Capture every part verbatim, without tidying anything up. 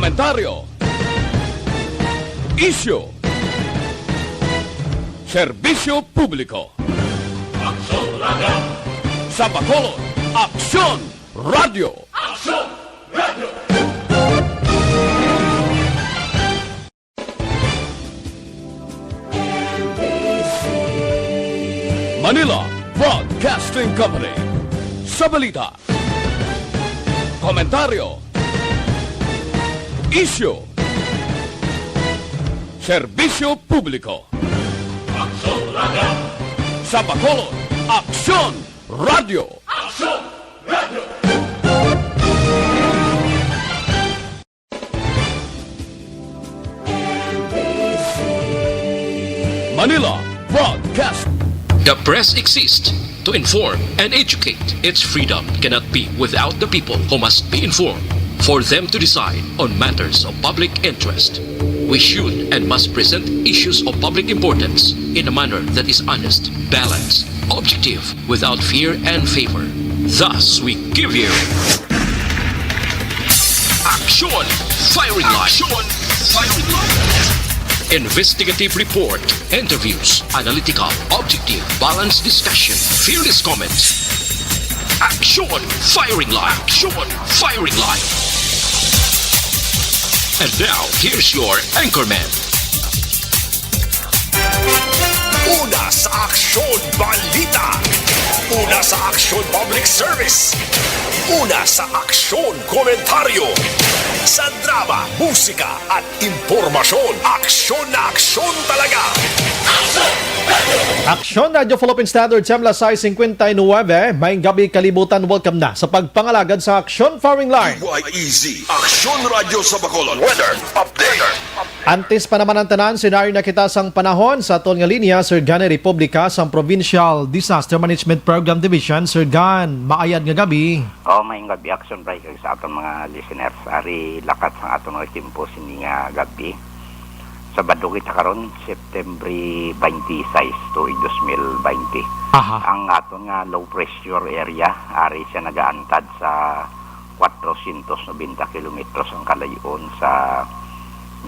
Komentaryo. Isyu. Serbisyo publiko. Aksyon Radio. Sa Bacolod, Aksyon Radio. Aksyon Radio. Manila Broadcasting Company. Sa balita, komentaryo, isyu, serbisyo publiko. Aksyon Radio. Sa Bacolod, Aksyon Radio. Aksyon Radio. Manila Broadcast. The press exists to inform and educate. Its freedom cannot be without the people, who must be informed for them to decide on matters of public interest. We should and must present issues of public importance in a manner that is honest, balanced, objective, without fear and favor. Thus, we give you Aksyon Firing Line. Aksyon Firing Line. Investigative report, interviews, analytical, objective, balanced discussion, fearless comments. Aksyon Firing Line. Aksyon Firing Line. And now, here's your anchorman. Una sa Aksyon Balita. Una sa Aksyon Public Service. Una sa Aksyon Komentaryo. Sa drama, musika, at impormasyon, aksyon na aksyon talaga. Aksyon Radio Philippine Standard, Semla sais cincuenta y nueve. Maayong gabi, kalibutan. Welcome na sa pagpangalagad sa Aksyon Firing Line. Y E Z, Aksyon Radio sa Bacolod. Weather update. Antes pa naman ang tanan, senaryo na kita sang panahon sa aton nga linya, Sir Gan Republica sang Provincial Disaster Management Program Division. Sir Gan, maayad nga gabi. Oh, maayong gabi, Aksyon Bray, kag sa aton mga listeners. Ari lakat sang aton nga timpo sini nga gabi. Sabado kita karon, September twenty-six, tuig dos mil bente. Aha. Ang aton nga low pressure area, ari siya nagaantad sa kwatrocientos noventa kilometros ang kalayo-on sa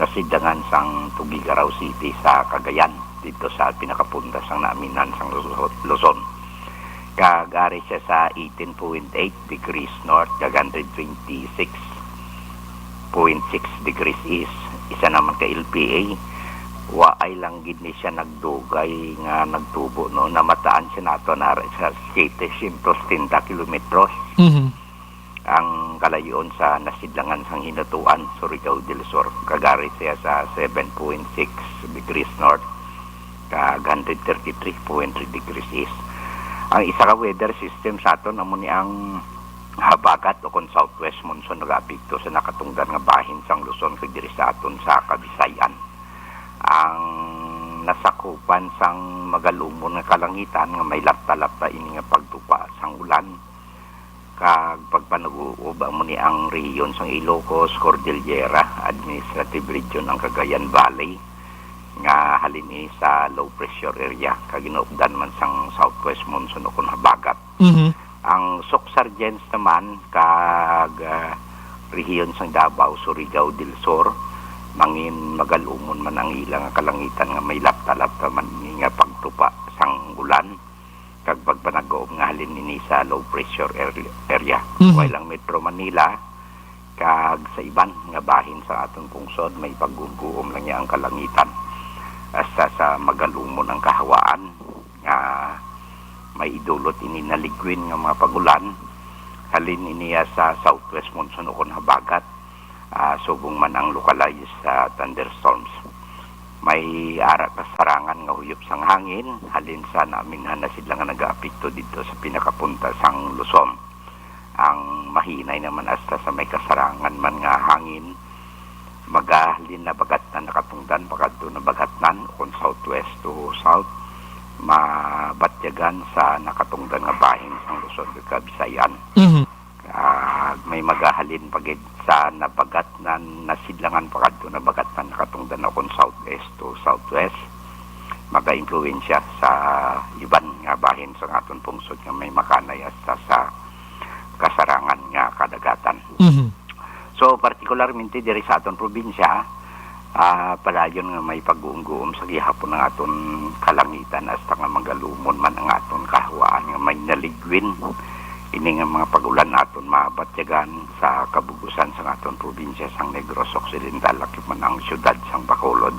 nasidangan sang Tuguegarao City sa Cagayan, didto sa pinakapunta sang naaminan sang Luzon. Kag ari siya sa eighteen point eight degrees north kag hundred twenty-six point six degrees east. Isa naman ka L P A, waay lang gid ni siya nagdugay nga nagtubo, no? Namataan siya nato na sa setecientos setenta kilometros Mhm. ang kalayo-on sa nasidlangan sang Hinatuan, Surigao del Sur. Kag ari siya sa seven point six degrees north kag hundred thirty-three point three degrees east. Ang isa ka weather system sa aton amo ni ang habagat o kon southwest monsoon nagaapekto sa nakatungdan nga bahin sang Luzon kag diri sa aton sa Kabisayan. Ang nasakupan sang magalumon nga kalangitan nga may lapta-lapta ini nga pagtupa sang ulan kag pagpanag-uob amo ni ang rehiyon sang Ilocos, Cordillera, Administrative Region ang Cagayan Valley, nga halin ini sa low pressure area kag ginuupdan man sang southwest monsoon o kon habagat. Mhm. Ang Socsarzens naman kag, ah, rehiyon sang Davao, Surigao del Sur, mangin magalumon man ang ila nga kalangitan nga may lapta-lapta man ini nga pagtupa sang ulan kag pagpanag-uob nga halin ini sa low pressure ar-, area. Mhm. Way lang Metro Manila kag sa iban nga bahin sa aton pungsod may pagguguom lang niya ang kalangitan. Hasta sa magalumon ang kahawaan nga may idulot ini naligwin nga mga pag-ulan. Halin ini sa southwest monsoon o kon habagat, ah, subong man ang localized, ah, thunderstorms. May ara ka sarangan nga huyop sang hangin halin sa naminhan na sila nga nagaapekto didto sa pinakapunta sang Luzon. Ang mahinay naman hasta sa may kasarangan man nga hangin, magahalin na bagatnan nakatungdan pakadto na bagatnan o kon southwest to south, mabatyagan sa nakatungdan nga bahin sang Luzon kag Kabisayan. Mhm. Ah, may magahalin pa gid sa nabagatnan, nasidlangan pakadto nabagatnan nakatungdan na kon southeast to southwest. Magaimpluwensya sa iban nga bahin sa aton pungsod nga may makanay hasta sa kasarangan nga kadagatan. Mhm. So, So, partikularmente diri sa aton probinsya, ah, padayon nga may pag-uumguom sa gihapon ang aton kalangitan, hasta nga magalumon man ang aton kahawaan nga may naligwin. Ini nga mga pag-ulan aton mabatyagan sa kabugusan sang aton probinsya sang Negros Occidental, lakip man ang siyudad sang Bacolod,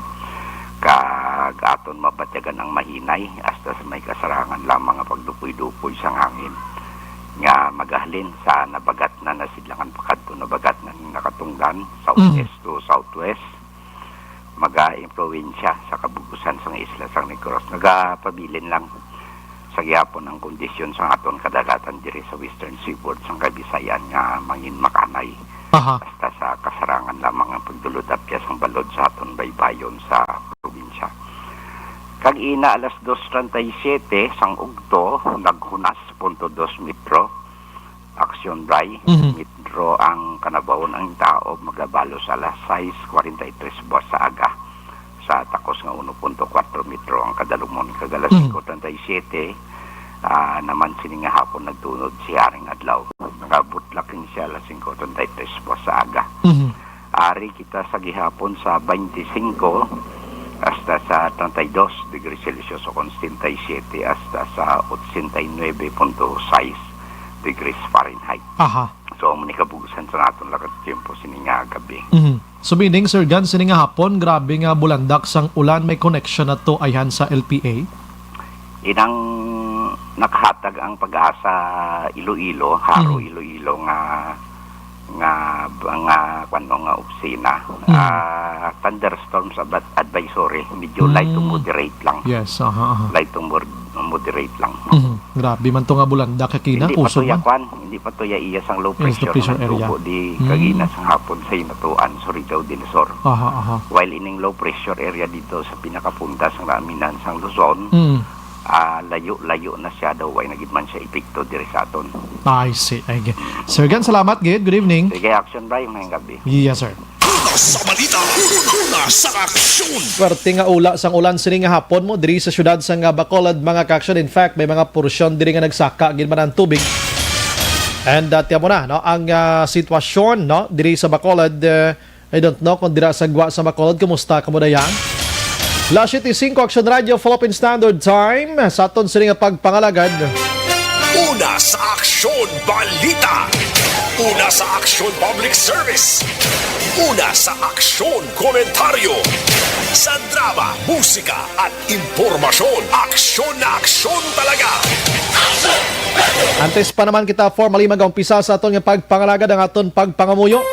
kag aton mabatyagan ang mahinay hasta sa may kasarangan lamang nga pagdupoy-dupoy sang hangin nga magahalin sa nabagatnan nga sidlangan pakadto nabagatnan nga katungdan, southeast to southwest, maga-impluwensya sa kabugusan sang isla sang Negros. Nagapabilin lang sa gihapon ang kondisyon sa aton kadagatan diri sa Western Seaboard sang Kabisayan nga mangin makanay. Aha. Hasta sa kasarangan lamang ang pagdulod-apyas sang balod sa aton baybayon sa probinsya. Kag ina alas dos treinta y siete sang ugto, naghunas punto dos metro. Aksyon, Bray. Mhm. Metro ang kanabahon ang taob, magabalos alas sais cuarenta y tres buwas sa aga. Sa takos nga uno punto kuwatro metro ang kadalumon. Kag alas Mhm. singko treinta y siete, ah, naman sini nga hapon nagtunod si Haring Adlaw. Nagabutlak kini siya alas singko treinta y tres buwas sa aga. Mhm. Ari kita sa gihapon sa twenty-five hasta sa treinta y dos degrees Celsius o kon setenta y siete hasta sa ochenta y nuebe punto sais degrees Fahrenheit. Aha. So, amo ni kabugusan sa aton lakad tiyempo sini nga gabi. Mhm. So, meaning, Sir Gan, sini nga hapon, grabe nga bulandak sang ulan, may connection na to ayhan sa L P A? Inang nakahatag ang PAGASA Iloilo, Haro Mm. Iloilo nga, nga, nga, kuwan mo, nga opisina. Mm. Ah, thunderstorms adv-, advisory, medyo light to Mm. moderate lang. Yes, aha, aha. Light to mod-, moderate lang. Mhm. Grabe man to nga bulandak, kay kina, Hindi pa usog to ya man. Kwan, hindi pa to ya iya sang low Yes, the pressure pressure nga area. Tubo di Mm. kagina sang hapon sa Hinatuan, Surigao del Sur. Aha, aha. While ining low pressure area dito sa pinakapunta sang Naminan sang Luzon, Mm. ah, layo-layo na siya daw, way na gid man siya epekto diri sa aton. I see. Ay, g-, Sir Gan, salamat gid. Good evening. Sige, action ba yung ngayong gabi? Yes, sir. Una sa balita, una sa aksyon. Swerte nga ula sang ulan sini nga hapon mo diri sa siyudad sang, ah, Bacolod, mga ka-aksyon. In fact, may mga porsyon diri nga nagsaka gid man ang tubig. And, ah, tiyan mo na, no, ang, ah, sitwasyon, no, diri sa Bacolod, eh, I don't know kung dira sa gwa sa Bacolod, kumusta kamo daya? Las siyete singko, Aksyon Radio, Philippine Standard Time. Sa aton sini nga pagpangalagad. Una sa aksyon, balita. Una sa aksyon, public service. Una sa aksyon, komentaryo. Sa drama, musika, at impormasyon. Aksyon na aksyon talaga. Antes pa naman kita formally mag-umpisa sa aton nga pagpangalagad, ang aton pagpangamuyo.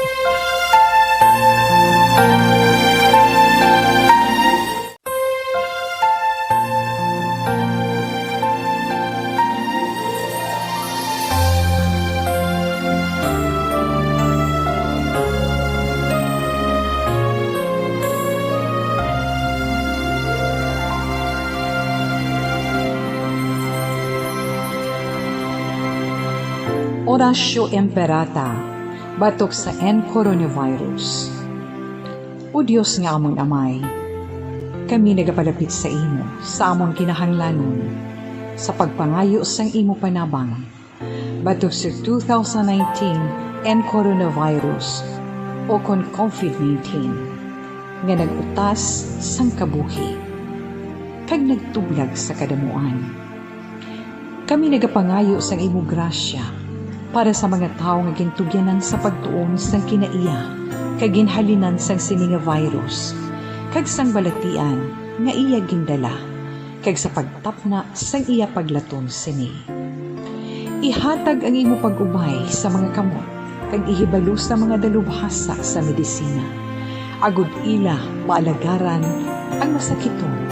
Oratio Imperata, batok sa N coronavirus. O Dios nga amon Amay, kami nagapalapit sa imo sa amon kinahanglanon, sa pagpangayo sang imo panabang, batok sa two thousand nineteen N coronavirus, o kon covid nineteen, nga nag-utas sang kabuhi, kag nagtublag sa kadamuan. Kami nagapangayo sang imo grasya para sa mga tawo nga gintugyanan sa pagtuon sang kinaiya kag ginhalinan sang sini nga virus, kag sang balatian nga iya gindala, kag sa pagtapna sang iya paglaton sini. Ihatag ang imo pag-ubay sa mga kamot kag ihibalo sa mga dalubhasa sa medisina, agod ila maalagaran ang masakiton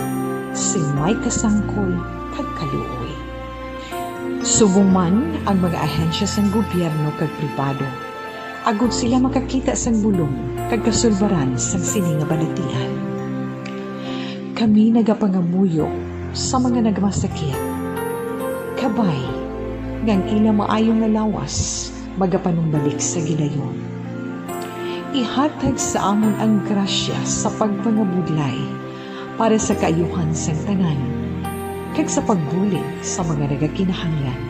sing may kasangkol kag kaluoy. Subong man ang mga ahensya sang gobyerno kag pribado, agod sila makakita sang bulong kag kasulbaran sang sini nga balatian. Kami nagapangamuyo sa mga nagmasakit, kabay nga ang ila maayo nga lawas magapanumbalik sa gilayon. Ihatag sa amon ang grasya sa pagpangabudlay para sa kaayuhan sang tanan, kag sa pagbulig sa mga nagakinahanglan.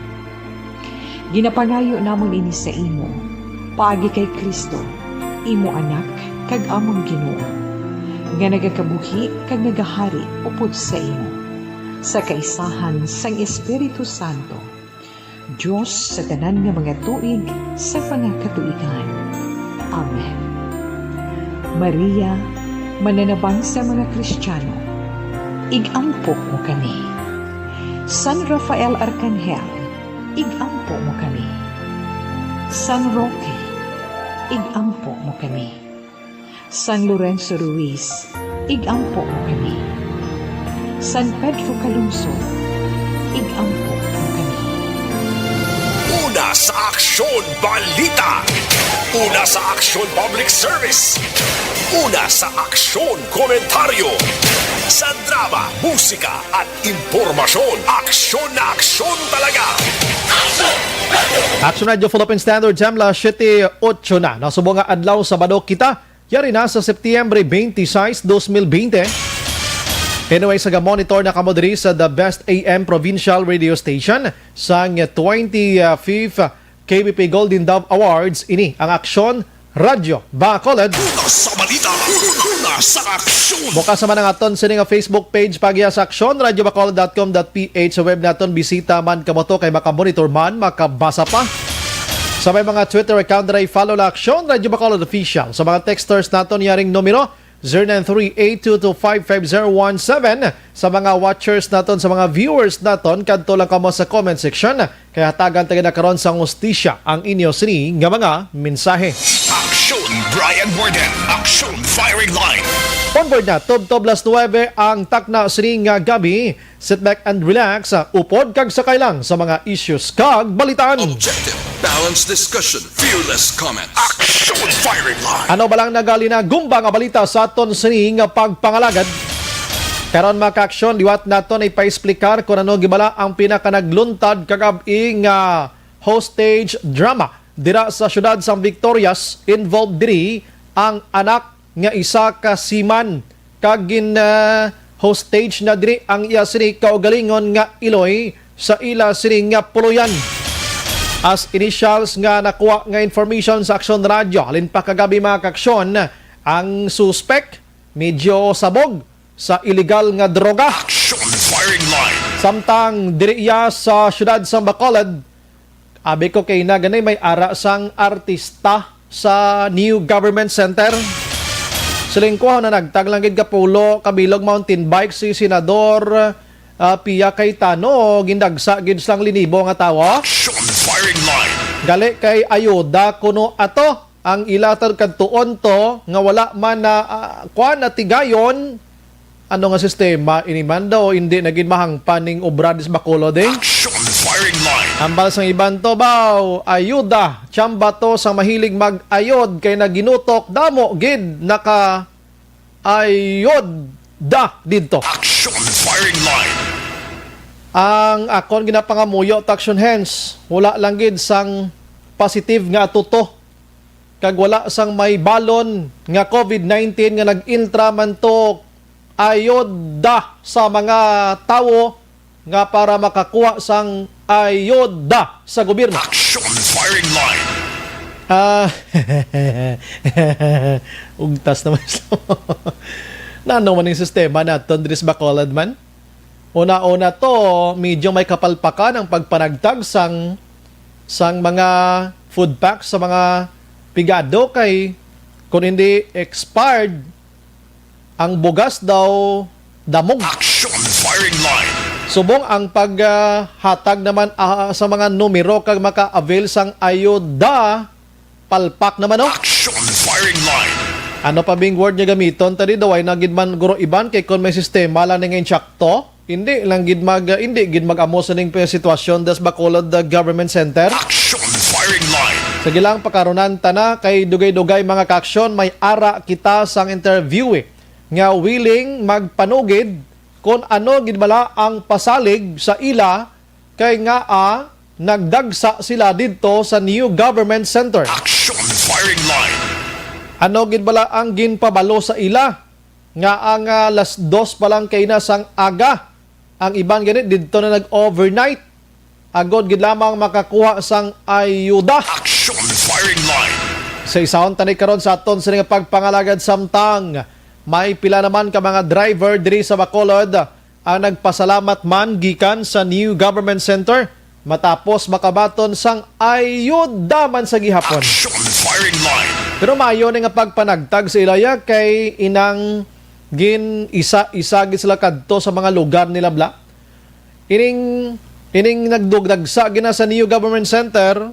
Ginapangayo namon ini sa imo, paagi kay Cristo, imo Anak kag amon Ginoo, nga nagakabuhi kag nagahari upod sa imo, sa kaisahan sang Espiritu Santo, Dios sa tanan nga mga tuig sa mga katuigan. Amen. Maria, mananabang sa mga Kristiyano, ig-ampo mo kami. San Rafael Arkanghel, ig-ampo mo kami. San Roque, ig-ampo mo kami. San Lorenzo Ruiz, ig-ampo mo kami. San Pedro Calungsod, ig-ampo mo kami. Una sa Aksyon Balita. Una sa Aksyon Public Service. Una sa Aksyon Komentaryo. Sa drama, musika, at impormasyon. Aksyon na aksyon talaga. Aksyon Radio Philippine Standard Time, alas siyete otso na. Nasubo nga adlaw, Sabado kita. Yari na sa Septiembre twenty-six, dos mil bente. Anyway, sa ga-monitor na kamo diri sa The Best A M Provincial Radio Station sang twenty-fifth K B P Golden Dove Awards, ini ang Aksyon Radyo Bacolod. Una sa balita, una sa aksyon. Bukas naman ang aton sini nga Facebook page, pagya sa aksyon radyo bacolod dot com dot P H. Sa web naton, bisita man kamo to kay makamonitor man, makabasa pa. Sa may mga Twitter account na i-follow la Aksyon Radyo Bacolod Official. Sa mga texters naton, yaring numero, zero nine three eight two two five five zero one seven. Sa mga watchers naton, sa mga viewers naton, kadto lang kamo sa comment section. Kay hatagan ta gid na karon sang hustisya ang inyo sini nga mga mensahe. Aksyon Brian Warden, Aksyon Firing Line. Onward na, tubtob las nuwebe ang takna sini nga gabi. Sit back and relax, upod kag sakay lang sa mga issues kag balitaan. Objective, balanced discussion, fearless comments. Aksyon Firing Line. Ano ba lang nagalinagumbang nga balita sa aton sini nga pagpangalagad? Karon, mga kaaksyon, liwat naton ipaexplikar kung ano gibala ang pinakanagluntad kagab-i nga hostage drama dira sa siyudad sang Victorias. Involved diri ang anak nga isa ka seaman kag gin, ah, hostage na diri ang iya sini kaugalingon nga iloy sa ila sini nga puloy-an. As initials nga nakuha nga information sa Aksyon Radyo, halin pa kagabi, mga kaaksyon, ang suspek medyo sabog sa iligal nga droga. Aksyon Firing Line. Samtang diri iya sa siyudad sa Bacolod, abi ko kay na gani may ara sang artista sa New Government Center. Siling ko, nanagtag lang gid ka pulo ka bilog mountain bike si Senador, ah, Pia Cayetano, gindagsa gid sang linibo nga tawo. Action Firing Line. Gali kay ayuda kuno ato ang ila tad kadtuon to nga wala man na, ah, kuan, natigayon. Ano nga sistema ini man daw, hindi na gid mahangpan ning obra dis Bacolod, eh? Action Firing Line. Ambal sang iban to, baw, ayuda, tsamba to sa mahilig mag-ayod kay naginutok, damo gid naka-ayod da didto. Action Firing Line. Ang akon ginapangamuyo, Taksyon Hens, wala lang gid sang positive nga atuto. Kag wala sang may balon nga covid nineteen nga nag-intra man to ayuda sa mga tawo nga para makakuha sang ayuda sa gobyerno. Action Firing Line. Ah, ugtas naman sila. Nano man yung sistema naton diri sa Bacolod man? Una-una to, medyo may kapalpakan ang pagpanagtag sang, sang mga food packs sa mga pigado kay kung hindi expired, ang bugas daw damog. Action Firing Line. Subong ang paghatag naman, ah, sa mga numero kag maka-avail sang ayuda, palpak naman, no? Action Firing Line. Ano pa bing word nga gamiton? Tadi daw ay na gid man guro iban kay kon may sistema lang nga insakto. Hindi lang gid mag, hindi gid mag-amo sa ning sitwasyon das Bacolod, uh, Government Center. Action Firing Line. Sige lang, pakarunan ta na kay dugay-dugay, mga kaaksyon, may ara kita sang interview, eh, nga willing magpanugid kon ano gid bala ang pasalig sa ila kay nga, ah, nagdagsa sila didto sa New Government Center. Action Firing Line. Ano gid bala ang ginpabalo sa ila nga ang, ah, alas dos pa lang kay na sang aga, ang iban gani didto na nag-overnight agod gid lamang makakuha sang ayuda. Action Firing Line. Sa isahon tani karon sa aton sini nga pagpangalagad, samtang may pila naman ka mga driver diri sa Bacolod ang nagpasalamat man gikan sa New Government Center matapos makabaton sang ayuda man sa gihapon. Action firing line. Pero maayo ni nga pagpanagtag sa ilaya kay inang gin isa-isa gid sila kadto sa mga lugar nila, bla. Ining ining nagdugdagsa gina sa New Government Center,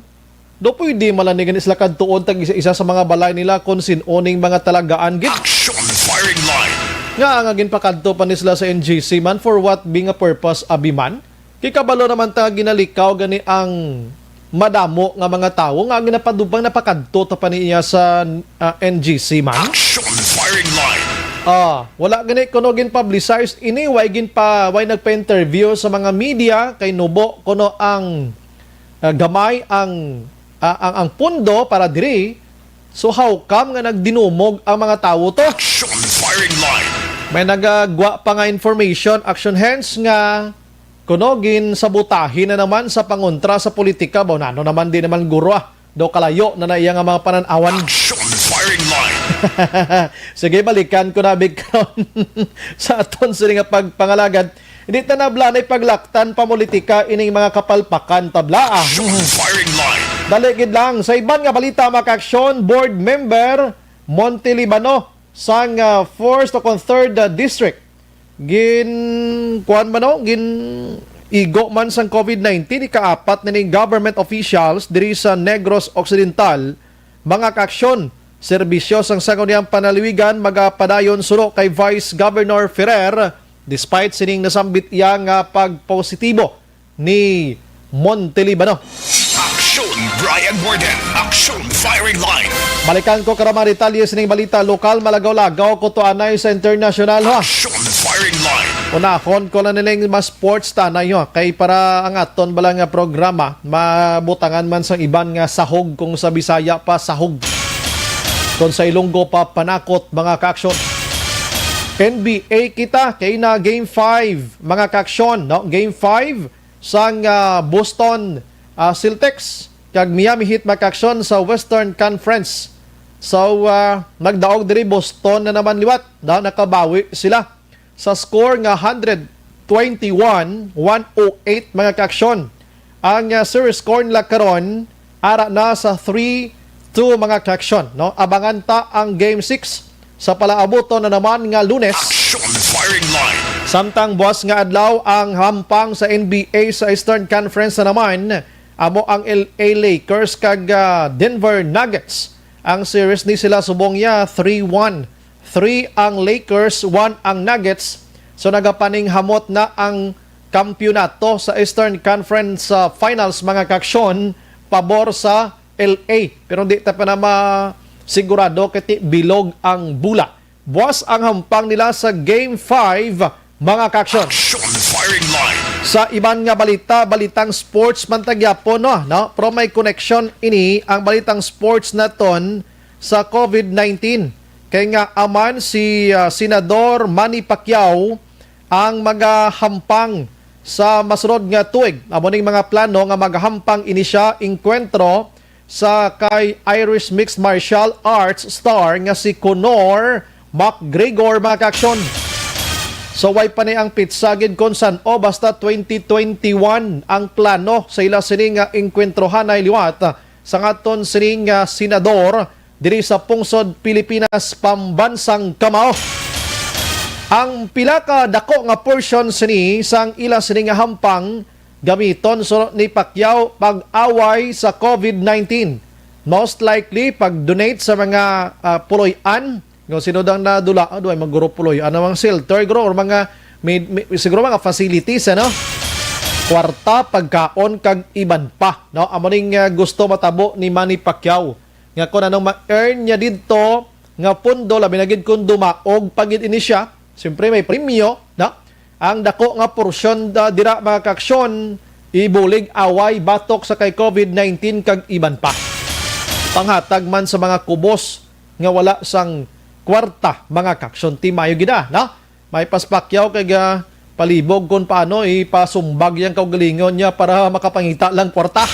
do pwede man lang ni gani sila kadtuon tag isa-isa sa mga balay nila kung sin-o ning mga talagaan gid. Action firing line. Nga nga ginpakadto pa ni sila sa N G C man, for what being a purpose abi man? Kay kabalo naman ta ginalikaw gani ang madamo nga mga tawo nga ginapadubang napakadto ta pa niya sa ah, N G C man. Action firing line. Ah, wala gani kuno gin-publicize ini, way ginpa way nagpa-interview sa mga media kay nubo kuno ang ah, gamay ang ah, ang ang pundo para diri. So how come nga nagdinumog ang mga tawo to? Action firing line. May nagagwa pa nga information, action hands, nga kuno ginsabotahin na naman sa pangontra sa politika. Ba, nano naman, di naman guro ah. Do kalayo na na iya nga mga panan-awan. Action firing line. Sige, balikan ko na big karon sa aton sini nga pagpangalagad. Hindi ta na blanay paglaktan pa politika ining mga kapalpakan tabla, ah. Action firing line. Dali gid lang sa iban nga balita, mga kaaksyon, board member Monte Libano sang ah, first o kon third ah, district gin kuan man, no, gin igo man sang covid nineteen, ikaapat na ning government officials diri sa Negros Occidental. Mga kaaksyon, serbisyo sang Sangguniang Panlalawigan magapadayon suno kay Vice Governor Ferrer despite sining nasambit iya nga pagpositibo ni Monte Libano. Action, Brian Warden. Action, firing line. Balikan ko karon mga detalye sining balita lokal, malagaw-lagaw ko to anay sa international, ha. Action, firing line. Unahon ko lang nining mas sports tanay, ha, kay para ang aton bala nga programa mabutangan man sang iban nga sahog, kung sa Bisaya pa sahog, kung sa Ilonggo pa panakot, mga kaaksyon. N B A kita kay na game five, mga kaaksyon, no? Game five sang ah, Boston ah, Celtics kag Miami Heat, mga kaaksyon, sa Western Conference. So ah, nagdaog diri Boston na naman liwat, no? Nakabawi sila sa score nga hundred twenty-one one oh eight, mga kaaksyon. Ang ah, series score nila karon ara na sa three two, mga kaaksyon, no? Abangan ta ang game six sa palaabuton na naman nga Lunes. Action firing line. Samtang buwas nga adlaw ang hampang sa N B A sa Eastern Conference na naman, amo ang L A Lakers kag ah, Denver Nuggets. Ang series ni sila subong niya three one. Three ang Lakers, one ang Nuggets. So nagapaninghamot na ang kampiyonato sa Eastern Conference ah, Finals, mga kaaksyon, pabor sa L A. Pero di ta pa na masigurado kay ti bilog ang bula. Buwas ang hampang nila sa Game five, mga kaaksyon. Action firing line. Sa iban nga balita, balitang sports man ta gyapon, no? No? Pero may connection ini ang balitang sports naton sa covid nineteen. Kay nga aman si ah, Senador Manny Pacquiao ang magahampang sa masunod nga tuig. Amo ning mga plano nga magahampang ini siya engkwentro sa kay Irish Mixed Martial Arts star nga si Conor McGregor, mga kaaksyon. So, way pa ni ang pitsa gid kon san-o, basta twenty twenty-one ang plano sa ila sini nga engkwentrohanay liwat sa ngaton sining ah, senador diri sa pungsod Pilipinas, pambansang kamao. Ang pila ka dako nga portion sini sang ila sini nga hampang gamiton suno ni Pacquiao pag-away sa covid nineteen. Most likely, pag-donate sa mga ah, puloy-an. Kung sino dang nadula, ah, duway maguro puloy-an ang mga shelter, guro, or mga may, may- siguro mga facilities, ano? Kwarta, pagkaon, kag iban pa, no? Amo ning ah, gusto matabo ni Manny Pacquiao. Nga kung anong ma-earn niya didto nga pondo, labi na gid kung dumaog pa gid ini siya, siyempre may premyo, no? Ang dako nga porsyon da, dira, mga kaaksyon, ibulig away batok sa kay covid nineteen kag iban pa. Panghatag man sa mga kubos nga wala sang kwarta, mga kaaksyon, ti mayo gid na, no? May paspakyaw kay ga palibog kung paano ipasumbag yang kaugalingon niya para makapangita lang kwarta.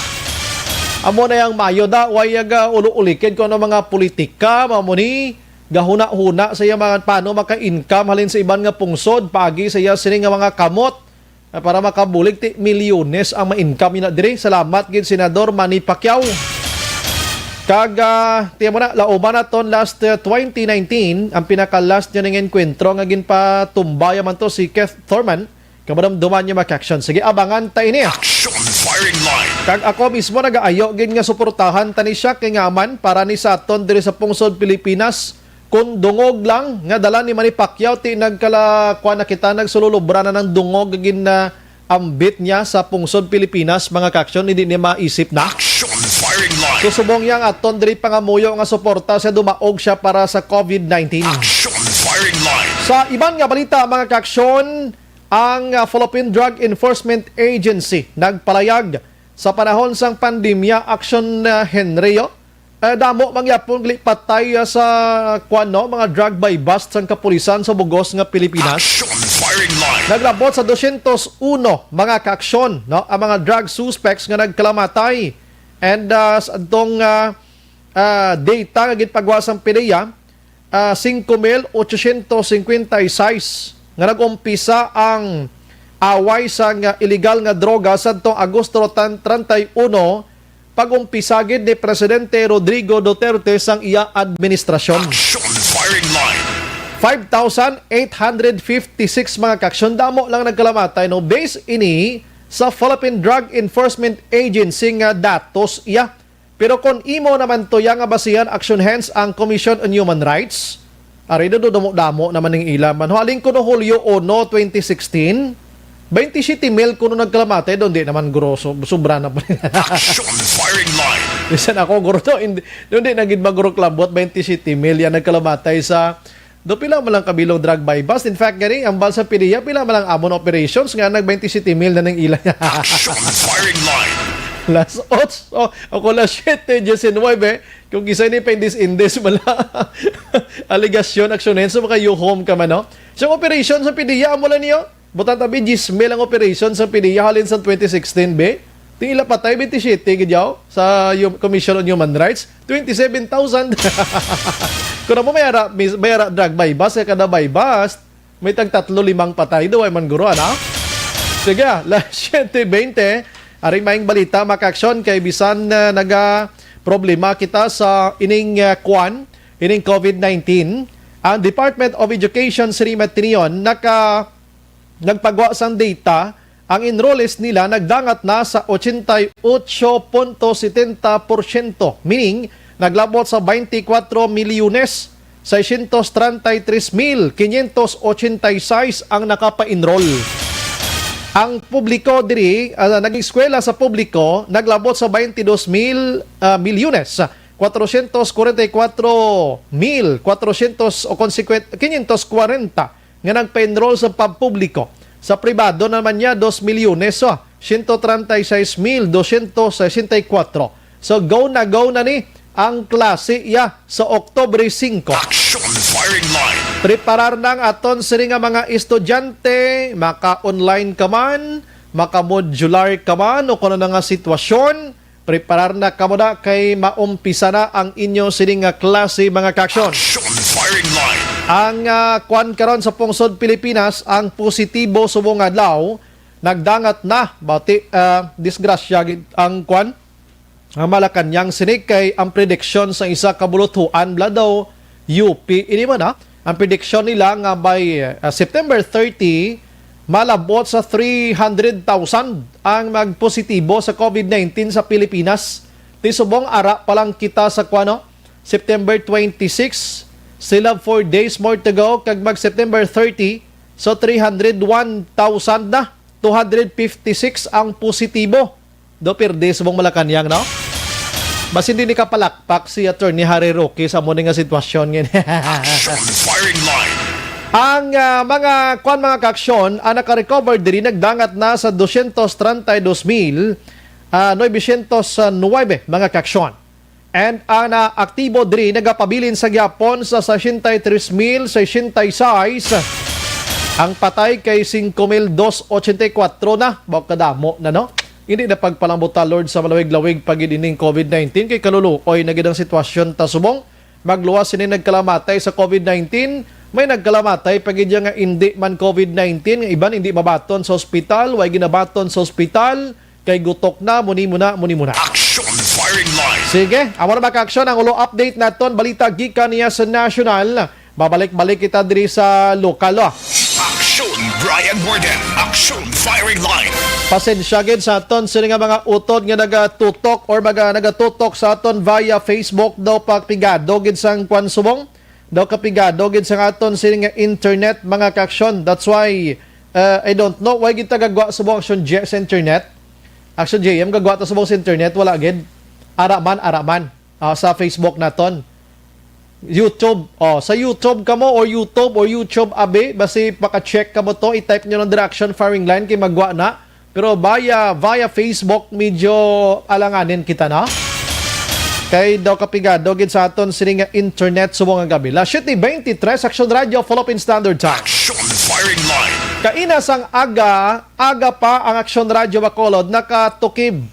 Amo na yang mayo da, way aga ulo-ulikid ko ano mga politika, mao mo ni gahuna-huna sa iya mga paano maka-income halin sa iban nga pungsod, pagi sa iya sini nga mga kamot, ah, para makabulig ti milyones ang ma-income niya diri. Salamat gid, Senador Manny Pacquiao. Kag, ah, tiyan mo na, lauban naton last, ah, twenty nineteen, ang pinaka-last niya nga enkwentro nga ginpatumba ya man to si Keith Thurman. Kamadumduman niya, mga ka-aksyon. Sige, abangan ta ini. Action firing line. Kag ako mismo nagaayo gid nga suportahan ta ni siya kay nga man para ni sa aton diri sa pungsod Pilipinas. Kung dungog lang nga dala ni Manny Pacquiao, ti nagkala, kuwan na kita, nagsululubra na ng dungog gid na ambit niya sa pungsod Pilipinas, mga ka-aksyon, hindi niya maisip na. Action firing line. So, subong yang aton diri pangamuyo nga suporta sa dumaog siya para sa covid nineteen. Action firing line. Sa iban nga balita, mga ka-aksyon, ang, ah, Philippine Drug Enforcement Agency nagpalayag sa panahon sang pandemya, Action, ah, Henrio, eh, damo mangyapon gali patay, ah, sa, kuwan, no, mga drug buy-bust sang kapulisan sa bugos nga Pilipinas. Action firing line. Naglabot sa dosyentos uno mga ka-aksyon, no, ang mga drug suspects nga nagkalamatay. And, ah, sa adtong, ah, ah, data nga ginpagwa sang PDEA, ah, singko mil otsosyentos singkwenta y seis nga nag-umpisa ang away sa nga iligal nga droga sadtong Agosto tan-, treinta y uno, pag-umpisa gid ni Presidente Rodrigo Duterte sang iya administrasyon. Action firing line. Five thousand eight hundred fifty-six mga ka-aksyon, damo lang nagkalamatay, no? Base ini sa Philippine Drug Enforcement Agency nga datos iya. Pero kung imo naman to ya nga basihan, Action Hands, ang Commission on Human Rights, ari na do damo-damo naman ning ila man. Haling kuno Hulyo uno, twenty sixteen, twenty-seven mil kuno nagkalamatay doon, di naman grosso, sobra na pa. Action firing line. Bisan ako, guro, to, hindi, doon di na gid magurok labot, twenty-seven mil yan nagkalamatay sa do pila man lang kabilog drug buy-bust. In fact, gani, ang bal sa PDEA, pila man lang amon operations nga nag twenty-seven mil na nang ila. Action firing line. Las otso, o kung las siyete diecinuebe, kung isa ni pa indis-indis, wala. Aligasyon, aksyonen, so makayuhom ka man, no? So, ang operation sa PDEA, amo lang niyo, butang tabi, diyes mil ang operation sa PDEA halin sa twenty sixteen, be? Ting ila patay, twenty-seven gid yaw sa Hum-, Commission on Human Rights. Twenty-seven thousand. Kung amo may ara, may, may ara drug buy-bust, kay kada buy-bust, may tag tatlo, limang patay. Duway man guro, ana? Sige, las siyete bente. Aring maing balita, mga ka-aksyon, kay bisan, ah, naga problema kita sa ining, ah, kwan, ining covid nineteen. Ang Department of Education, sini matinion, naka, nagpagwa sang data, ang enrollees nila nagdangat na sa ochenta y ocho punto setenta porsyento, meaning naglabot sa twenty-four milyones seiscientos treinta y tres mil quinientos ochenta y seis ang nakapa-enroll. Ang publiko diri, ah, nag-eskwela sa publiko, naglabot sa twenty-two mil, ah, milyones, cuatrocientos cuarenta y cuatro mil cuatrocientos o kon cincuenta, quinientos cuarenta nga nagpa-enroll sa pampubliko. Sa pribado naman niya, dos milyones, ah, ciento treinta y seis mil doscientos sesenta y cuatro. So, go na go na ni ang klase iya sa Oktubre singko. Action firing line. Preparar na ang aton sini nga mga estudyante, maka-online ka man, maka-modular ka man, o kung ano nga sitwasyon, preparar na kamo na kay maumpisa na ang inyo sini nga klase, mga ka-aksyon. Action firing line. Ang, ah, kwan karon sa pungsod Pilipinas, ang positibo subong adlaw, nagdangat na, bati, ah, disgrasya gid ang kwan, ang Malacañang sini kay ang prediksyon sa isa ka buluthuan bala daw U P ini man, ha. Ang prediksyon nila nga by, ah, September thirty, malabot sa three hundred thousand ang magpositibo sa covid nineteen sa Pilipinas. Ti subong ara pa lang kita sa kuwano, September twenty-six, still have four days more to go, kag mag September thirty, so three hundred one thousand na, two hundred fifty-six ang positibo. Do pirdi subong Malacañang, no? Basin di ni kapalakpak si Attorney Harry Roque sa amo ni nga sitwasyon ngayon. Action firing line. Ang, ah, mga kwan, mga kaaksyon, ang naka-recover diri nagdangat na sa dosyentos treinta y dos mil, ah, novecientos nuebe, mga kaaksyon. And ang naaktibo diri nagapabilin sa gihapon sa sesenta y tres mil sesenta y seis. Ang patay kay singko mil dos ochenta y kuwatro na. Baw kadamo na, no? Hindi na pagpalambuta, Lord, sa malawig-lawig pa gid ining covid nineteen, kay kaluluoy na gid ang sitwasyon ta subong. Magluwas sini nagkalamatay sa covid nineteen, may nagkalamatay pa gid nga indi man covid nineteen, nga iban indi mabaton sa ospital, way ginabaton sa ospital, kay gutok na, muni mo na, muni mo na. Action Firing Line. Sige, amo na, mga ka-aksyon, ang ulo update naton, balita gikan niya sa national. Babalik-balik kita diri sa lokal, oh. Action Brian Warden. Action Firing Line. Pasensya gid sa aton sini nga mga utod nga nagatutok or mga nagatutok sa aton via Facebook, daw pa pigado gid sang kwan subong. Daw ka pigado gid sang aton sini nga internet, mga ka-aksyon. That's why, uh, I don't know why gid ta gagwa subong, Action J sa internet. Action J M, gagwa ta subong sa internet, wala gid. Ara man, ara man. Ah, sa Facebook naton. YouTube. Oh, sa YouTube kamo or YouTube or YouTube abi, basi maka-check kamo to, i-type nyo ng direction firing line kay magwa na. Pero via, via Facebook, medyo alanganin kita na. Kay daw kapigado gid sa aton sini nga internet subong nga gabi. Las siete veintitrés, Action Radio, Philippine Standard Time. Action Firing Line. Kaina sang aga, aga pa ang Action Radio Bacolod nakatukib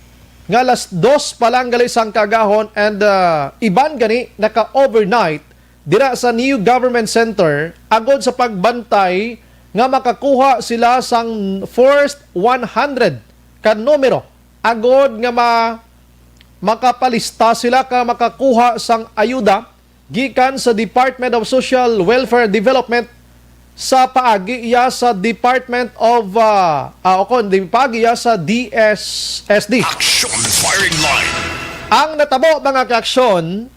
nga alas dos pa lang gali sang kaagahon, and, ah, iban gani naka-overnight dira sa New Government Center agod sa pagbantay nga makakuha sila sang first one hundred ka numero agod nga ma-, makapalista sila ka makakuha sang ayuda gikan sa Department of Social Welfare Development sa paagi iya sa Department of, ah, ah, o kon, di, paagi iya sa D S S D. Action Firing Line. Ang natabo, mga kaaksyon,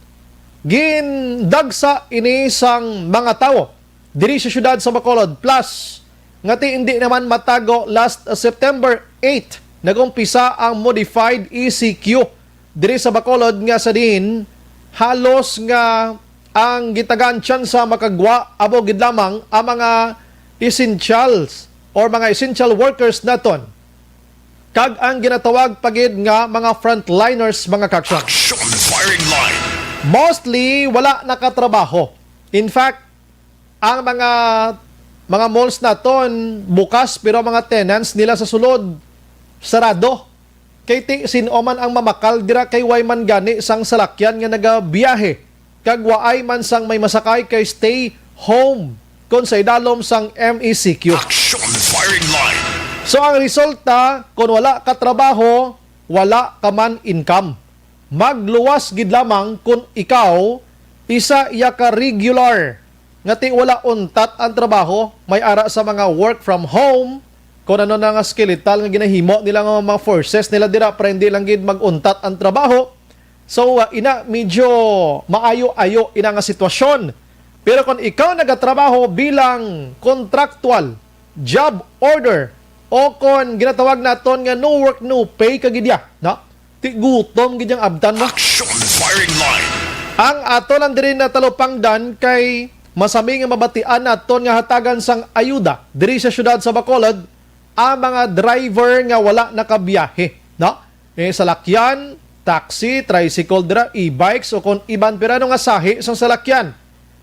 gindagsa ini sang mga tawo diri sa siyudad sa Bacolod. Plus, nga ti hindi naman matago, last September eight, nag-umpisa ang modified E C Q diri sa Bacolod, nga sa diin halos nga ang gitagaan tsansa makagwa amo gid lamang ang mga essentials or mga essential workers naton, kag ang ginatawag pa gid nga mga frontliners, mga kaaksyon. Action Firing Line. Mostly, wala nakatrabaho. In fact, ang mga, mga malls naton bukas, pero ang mga tenants nila sa sulod sarado. Kay ti, sin-o man ang mamakal dira kay way man gani sang salakyan nga nagabiyahe, kag waay man sang may masakay kay stay home kon sa idalom sang M E C Q. Action Firing Line. So, ang resulta, kon wala ka trabaho, wala ka man income. Magluwas gid lamang kon ikaw isa iya ka regular nga ti wala untat ang trabaho, may ara sa mga work from home, kon ano na nga skeletal nga ginahimo nila nga mga forces nila dira, para hindi lang gid mag-untat ang trabaho. So, uh, ina, medyo maayo-ayo ina nga sitwasyon. Pero kung ikaw nagatrabaho bilang contractual, job order, o kon ginatawag naton nga no work, no pay ka gid ya, no? Ti gutom gid yang abtan mo. Action Firing Line. Ang ato lang diri natalupangdan kay masami nga mabatian naton nga hatagan sang ayuda diri sa siyudad sa Bacolod ang mga driver nga wala nakabiyahe, no? May salakyan, taxi, tricycle dira, e-bikes, o kon iban pirano nga sahi sang salakyan.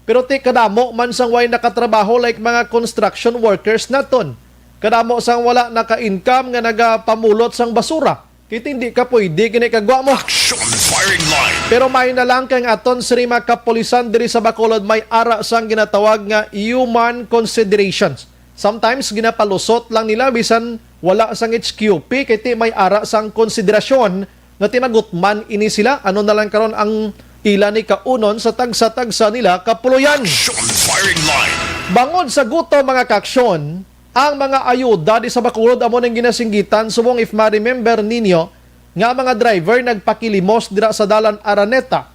Pero ti kadamo man sang way nakatrabaho, like mga construction workers naton. Kadamo sang wala naka-income nga nagapamulot sang basura. Kay ti hindi ka pwede gani kagwa mo. Action Firing Line. Pero may na lang kay ang aton sini mga kapulisan diri sa Bacolod may ara sang ginatawag nga human considerations. Sometimes ginapalusot lang nila bisan wala sang H Q P kay ti may ara sang konsiderasyon nga ti magutman ini sila. Ano na lang karon ang ila ni kaunon sa tagsa-tagsa nila kapuloyan? Action Firing Line. Bangod sa gutom, mga kaaksyon, ang mga ayuda di sa Bacolod amo ning ginasinggitan, subong if ma-remember ninyo nga mga driver nagpakilimos dira sa Dalan Araneta.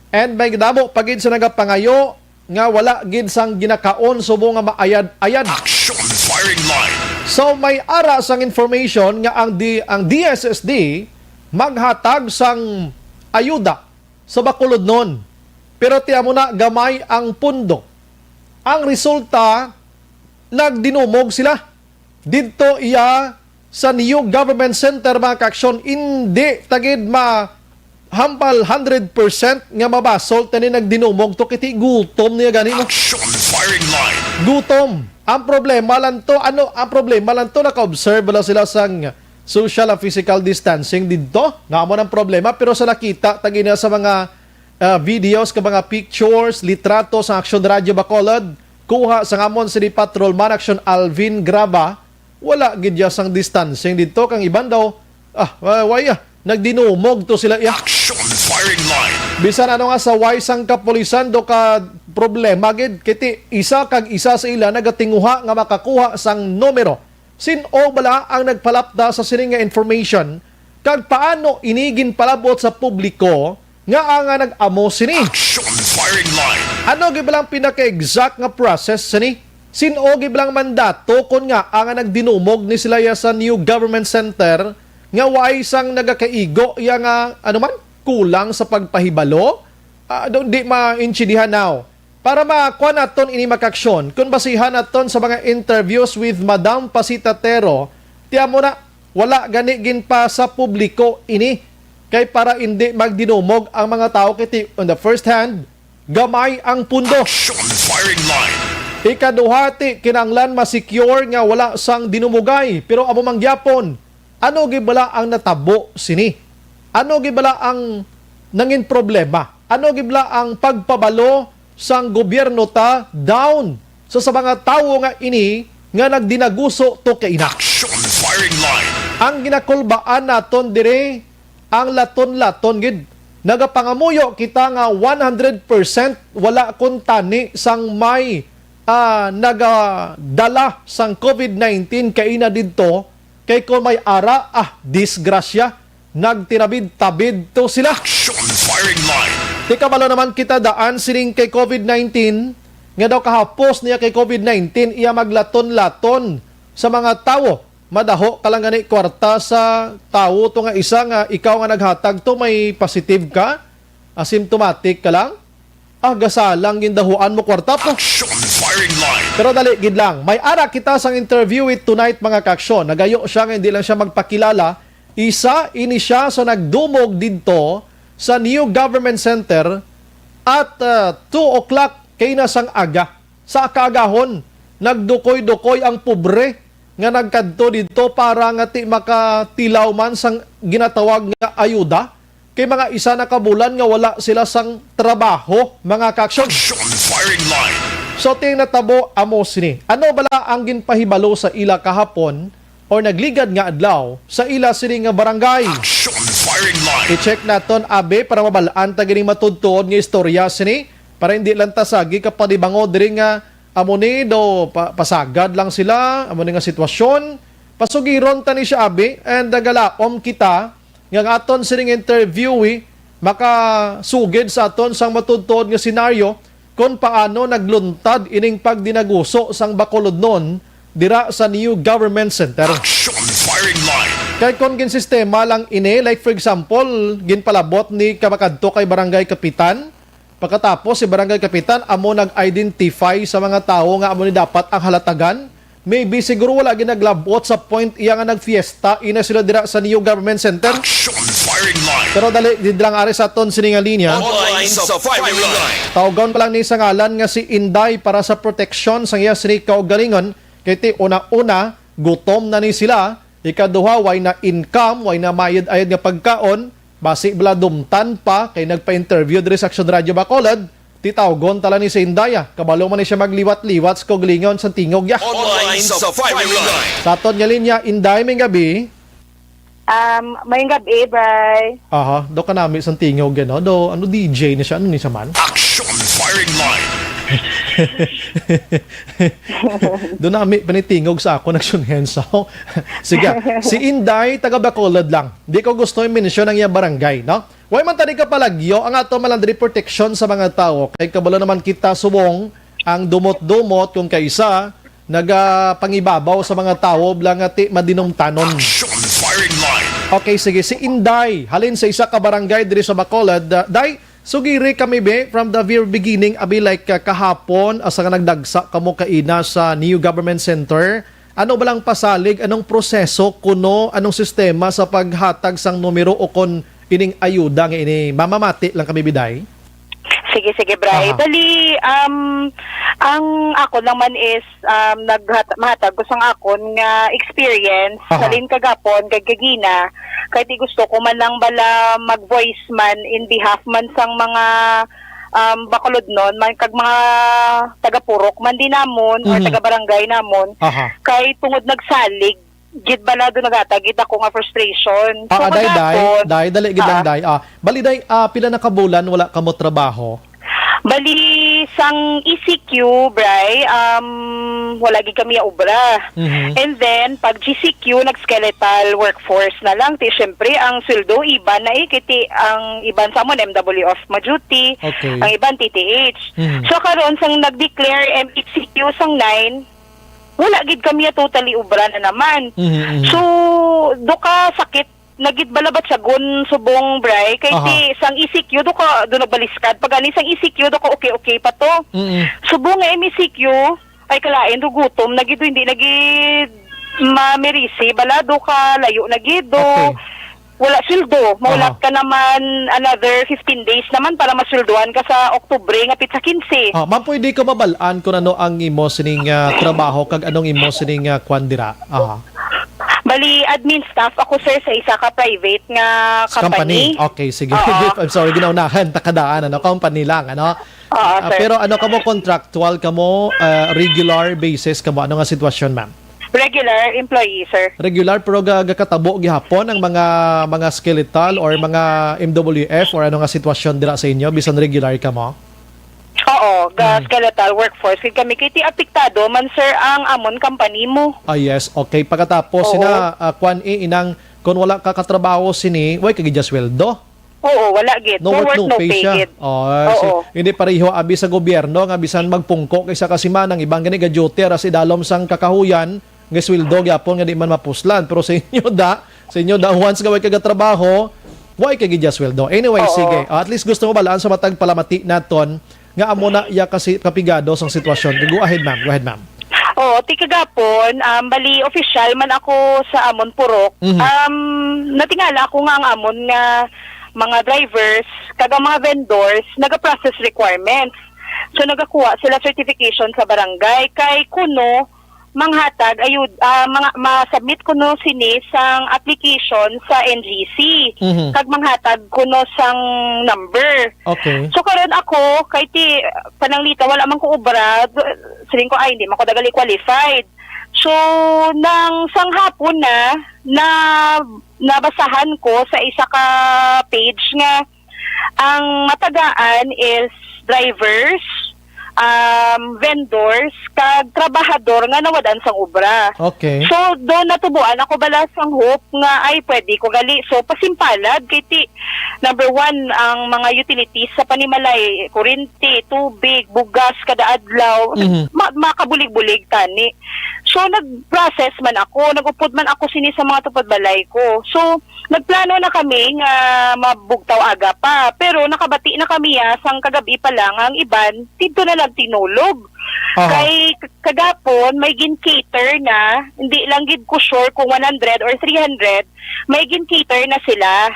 And may damo pa gid sa nagapangayo nga wala gid sang ginakaon subong nga maayad-ayad. Action Firing Line. So, may ara sang information nga ang D-, ang D S S D maghatag sang ayuda sa Bacolodnon. Pero ti amo na, gamay ang pundo. Ang resulta, nagdinumog sila. Didto iya sa New Government Center, mga kaaksyon, indi ta gid mahambal hundred percent nga mabasol tani nagdinumog to, kay ti gutom niya gani mo. Action Firing Line. Gutom. Ang problema lang to, ano, ang problema lang to, naka-observe lang sila sang social and physical distancing didto. Nga amo nang problema, pero sa nakita tagina sa mga ah, videos kag mga pictures, litrato sa Aksyon Radyo Bacolod, kuha sang amon City Patrolman Aksyon Alvin Graba, wala gid ya sang distancing didto kang iban daw, ah, wa- way ah, nagdinumog to sila iya. Action firing line. Bisan ano nga sa way sang kapulisan do ka problema gid kiti isa kag isa sa ila nagatinguha nga makakuha sang numero. Sin-o bala ang nagpalapda sa sini nga information, kag paano ini ginpalabot sa publiko nga ang nga nag-amo sini? Action firing line. Ano gid bala ang pinaka-exact nga process sini? Sin-o gid bala ang mandato kon nga ang nga nagdinumog ni sila ya sa New Government Center nga way sang nagakaigo iya nga ano man kulang sa pagpahibalo? Ah, do, di maintindihan now. Para makuha naton ini makaaksyon, kung basihan naton sa mga interviews with Madam Pasita Tero, tiyan mo na, wala gani ginpa sa publiko ini. Kay para indi magdinumog ang mga tawo kay ti- on the first hand, gamay ang pundo. Action firing line. Ikaduha, ti kinahanglan ma-secure nga wala sang dinumugay. Pero amo man gyapon, ano gid bala ang natabo sini? Ano gid bala ang nangin problema? Ano gid bala ang pagpabalo sang gobyerno ta down sa, sa mga tawo nga ini nga nagdinaguso to kaina? Action firing line. Ang ginakulbaan naton diri ang laton-laton gid. Nagapangamuyo kita nga one hundred percent wala kuntani sang may ah, nagadala sang covid nineteen kaina didto, kay kon may ara, ah, disgrasya, nagtirabid-tabid to sila. Action firing line. Di kabalo naman kita daan sining kay covid nineteen, nga daw kahapos niya kay covid nineteen, iya maglaton-laton sa mga tawo. Madaho ka lang gani kwarta sa tawo to nga isa nga ikaw nga naghatag to, may positive ka, asymptomatic ka lang. Ah, gasalang gindahuan mo kwarta po. Action firing line. Pero dali gid lang. May ara kita sang interview with tonight, mga kaaksyon. Nagayo siya nga hindi lang siya magpakilala. Isa, ini siya sa nagdumog didto sa New Government Center at ah, two o'clock kay na sang aga. Sa kaagahon, nagdukoy-dukoy ang pobre nga nagkadto didto para nga ti makatilaw man sang ginatawag nga ayuda. Kay mga isa na ka bulan nga wala sila sang trabaho, mga kaaksyon. Action firing line. So, ting natabo amo sini. Ano bala ang ginpahibalo sa ila kahapon or nagligad nga adlaw sa ila sini nga barangay? Action firing line. I-check naton, abi, para mabalaan ta gini matuod-tuod nga istorya sini, para hindi lang ta sagi kapalibango diri nga amo ni do pa, pasagad lang sila, amo ni nga sitwasyon. Pasugiron ta ni siya, abi, and nagalaom kita nga ang aton sining interviewee makasugid sa aton sang matuod-tuod nga senaryo kon paano nagluntad ining pagdinaguso sang Bacolodnon dira sa New Government Center. Action firing line. Kay kon ginsistema lang ini, like for example, ginpalabot ni kamakadto kay barangay kapitan, pagkatapos si barangay kapitan amo nag-identify sa mga tawo nga amo ni dapat ang halatagan. Maybe siguro wala gid naglabot sa point iya nga nagfiesta ina sila dira sa New Government Center. Action firing line. Pero dali, did lang ari sa aton sini nga linya. Online sa firing line. Tawgon pa lang ni sa ngalan nga si Inday para sa proteksyon sa iya sini kaugalingon. Kay ti una-una, gutom na ni sila. Ikaduha, way na income, way na mayad-ayad nga pagkaon. Basi bala dumtan pa kay nagpa-interview diri sa Action Radio Bacolod. Titawgon tala ni sa Inday, ah. Kabalo man ni siya magliwat-liwat sa kaugalingon sang tingog, ya. Online sa firing line. Sa aton nga linya, Inday, may gabi. Um, may gabi, Bray. Aha, do kanami sang tingog, ano? Do, ano, D J ni siya? Ano ni siya man? Action firing line. Do nami panitingog sa ako, nagsunhen sa. Sige, si Inday, taga Bacolod lang. Di ko gusto i-mention ang iyang barangay, no? Way man tani kapalagyo ang ato man lang diri proteksyon sa mga tawo. Kay kabalo naman kita subong ang dumot-dumot kung kaisa nagapangibabaw sa mga tawo bala nga ti madinumtanon. Action firing line. Okay, sige. Si Inday, halin sa isa ka barangay diri sa Bacolod. Ah, Day, sugiri kami, be, from the very beginning, abi, like, ah, kahapon, asa nga nagdagsa kamo kaina sa New Government Center. Ano ba lang pasalig? Anong proseso kuno? Anong sistema sa paghatag sang numero o kon ining ayuda nga ini? Mamamati lang kami, Biday. Sige, sige, Bray. Aha. Bali, um, Ang ako naman is, um, naghat-, mahatag ko sang akon nga experience, Aha. Halin kagapon kag kagina, kay di gusto ko man lang bala mag-voice man in behalf man sang mga, um, bakulodnon man kag mga taga-purok man din namon or Mm. taga-barangay namon. Aha. Kay tungod nagsalig gid bala do naghatag gid ako nga frustration. So, Ah, ah, day, day, kagapon, day, dali gid lang, ah. day. Ah, bali, day, ah, pila na ka bulan wala ka mo trabaho? Bali, sang E C Q, Bray, um, wala gid kami obra. Mhm. And then, pag G C Q, nag-skeletal workforce na lang. Ti, syempre, ang sweldo, iban na eh. Kiti, ang iban sa amon, M W F ma-duty. Okay. Ang iban, T T H. Mhm. So, karon sang nag-declare M E C Q sang nine, wala gid kami totally obra na naman. Mhm, mhm. So, do ka sakit na gid bala batyagon subong, Bray, kay Aha. ti sang E C Q do ka, do nagbaliskad. Pag ani sang E C Q do ka, okay, okay pa to. Mm-mm. Subong nga M E C Q, ay kalain do gutom na gid, hindi na gid mamirisi, bala do ka layo na gid, do Okay. wala sweldo. Mahulat Aha. ka naman another fifteen days naman para masweldohan ka sa Oktubre nga pitsa quince. Ah, ma'am, pwede ko mabal-an kung ano ang imo sining, ah, trabaho kag anong imo sining, ah, kwan dira? Aha. Bali, admin staff ako, sir, sa isa ka private nga Sa company. company? Okay, sige. Oo. I'm sorry, ginaunahan, takadaan, ano, company lang, ano? Oo, Ah, sir. pero ano ka mo, contractual ka mo, ah, regular basis ka mo? Ano nga sitwasyon, ma'am? Regular employee, sir. Regular, pero ga-, gakatabo gihapon ang mga, mga skeletal or mga M W F or ano nga sitwasyon dira sa inyo, bisan regular ka mo? Oo, ga Mm. skeletal workforce gid kami. Kay ti apektado man, sir, ang amon company mo. Ah, yes. Okay. Pagkatapos, Oo. sina, ah, kwan, eh, inang, kung wala ka katrabaho sini, way ka gid sweldo? Oo, wala gid. No No work, work, no no pay pay siya. gid. Oh, ah, si-, Oo. hindi pareho abi sa gobyerno nga bisan magpungko kay sa kasimana, ang iban gani ga-duty ra sa idalom sang kakahuyan, nga sweldo gyapon nga di man mapuslan. Pero sa inyo da, sa inyo da, once nga way ka gatrabaho, way ka gid sweldo. Anyway, Oo. sige. Ah, at least gusto mo balaan sa matag palamati naton nga amo na iya kasi kapigado sang sitwasyon. Go ahead, ma'am. Go ahead, ma'am. Oo, ti kagapon, um, bali, official man ako sa amon purok. Mhm. Um, natingala ako nga ang amon nga mga drivers, kag ang mga vendors, naga-process requirements. So, nagakuha sila certification sa barangay. Kay kuno, manghatag ayud-, ah, mga, ma-submit kuno sini sang application sa N G C. Mhm. Kag manghatag kuno sang number. Okay. So, karon ako, kay ti, pananglitan, wala man ko obra, d-, siling ko, "Ay, hindi man ko dagali qualified." So, nang sang hapon na, na, nabasahan ko sa isa ka page nga ang matagaan is drivers, um, vendors, kag trabahador nga nawad-an sang obra. Okay. So, do natubuan ako bala sang hope nga, "Ay, pwede ko gali." So, pasimpalad kay ti, number one, ang mga utilities sa panimalay, kuryente, tubig, bugas, kada adlaw, Mhm. ma-, makabulig-bulig tani. So, nag-process man ako, nag-upod man ako sini sa mga tupad balay ko. So, nagplano na kami nga mabugtaw aga pa, pero nakabati na kami, ah, sang kagab-i pa lang ang iban, didto na lang tinulog. Aha. Kay k-, kagapon, may gin-cater na, hindi lang gid ko sure kung one hundred or three hundred, may gin-cater na sila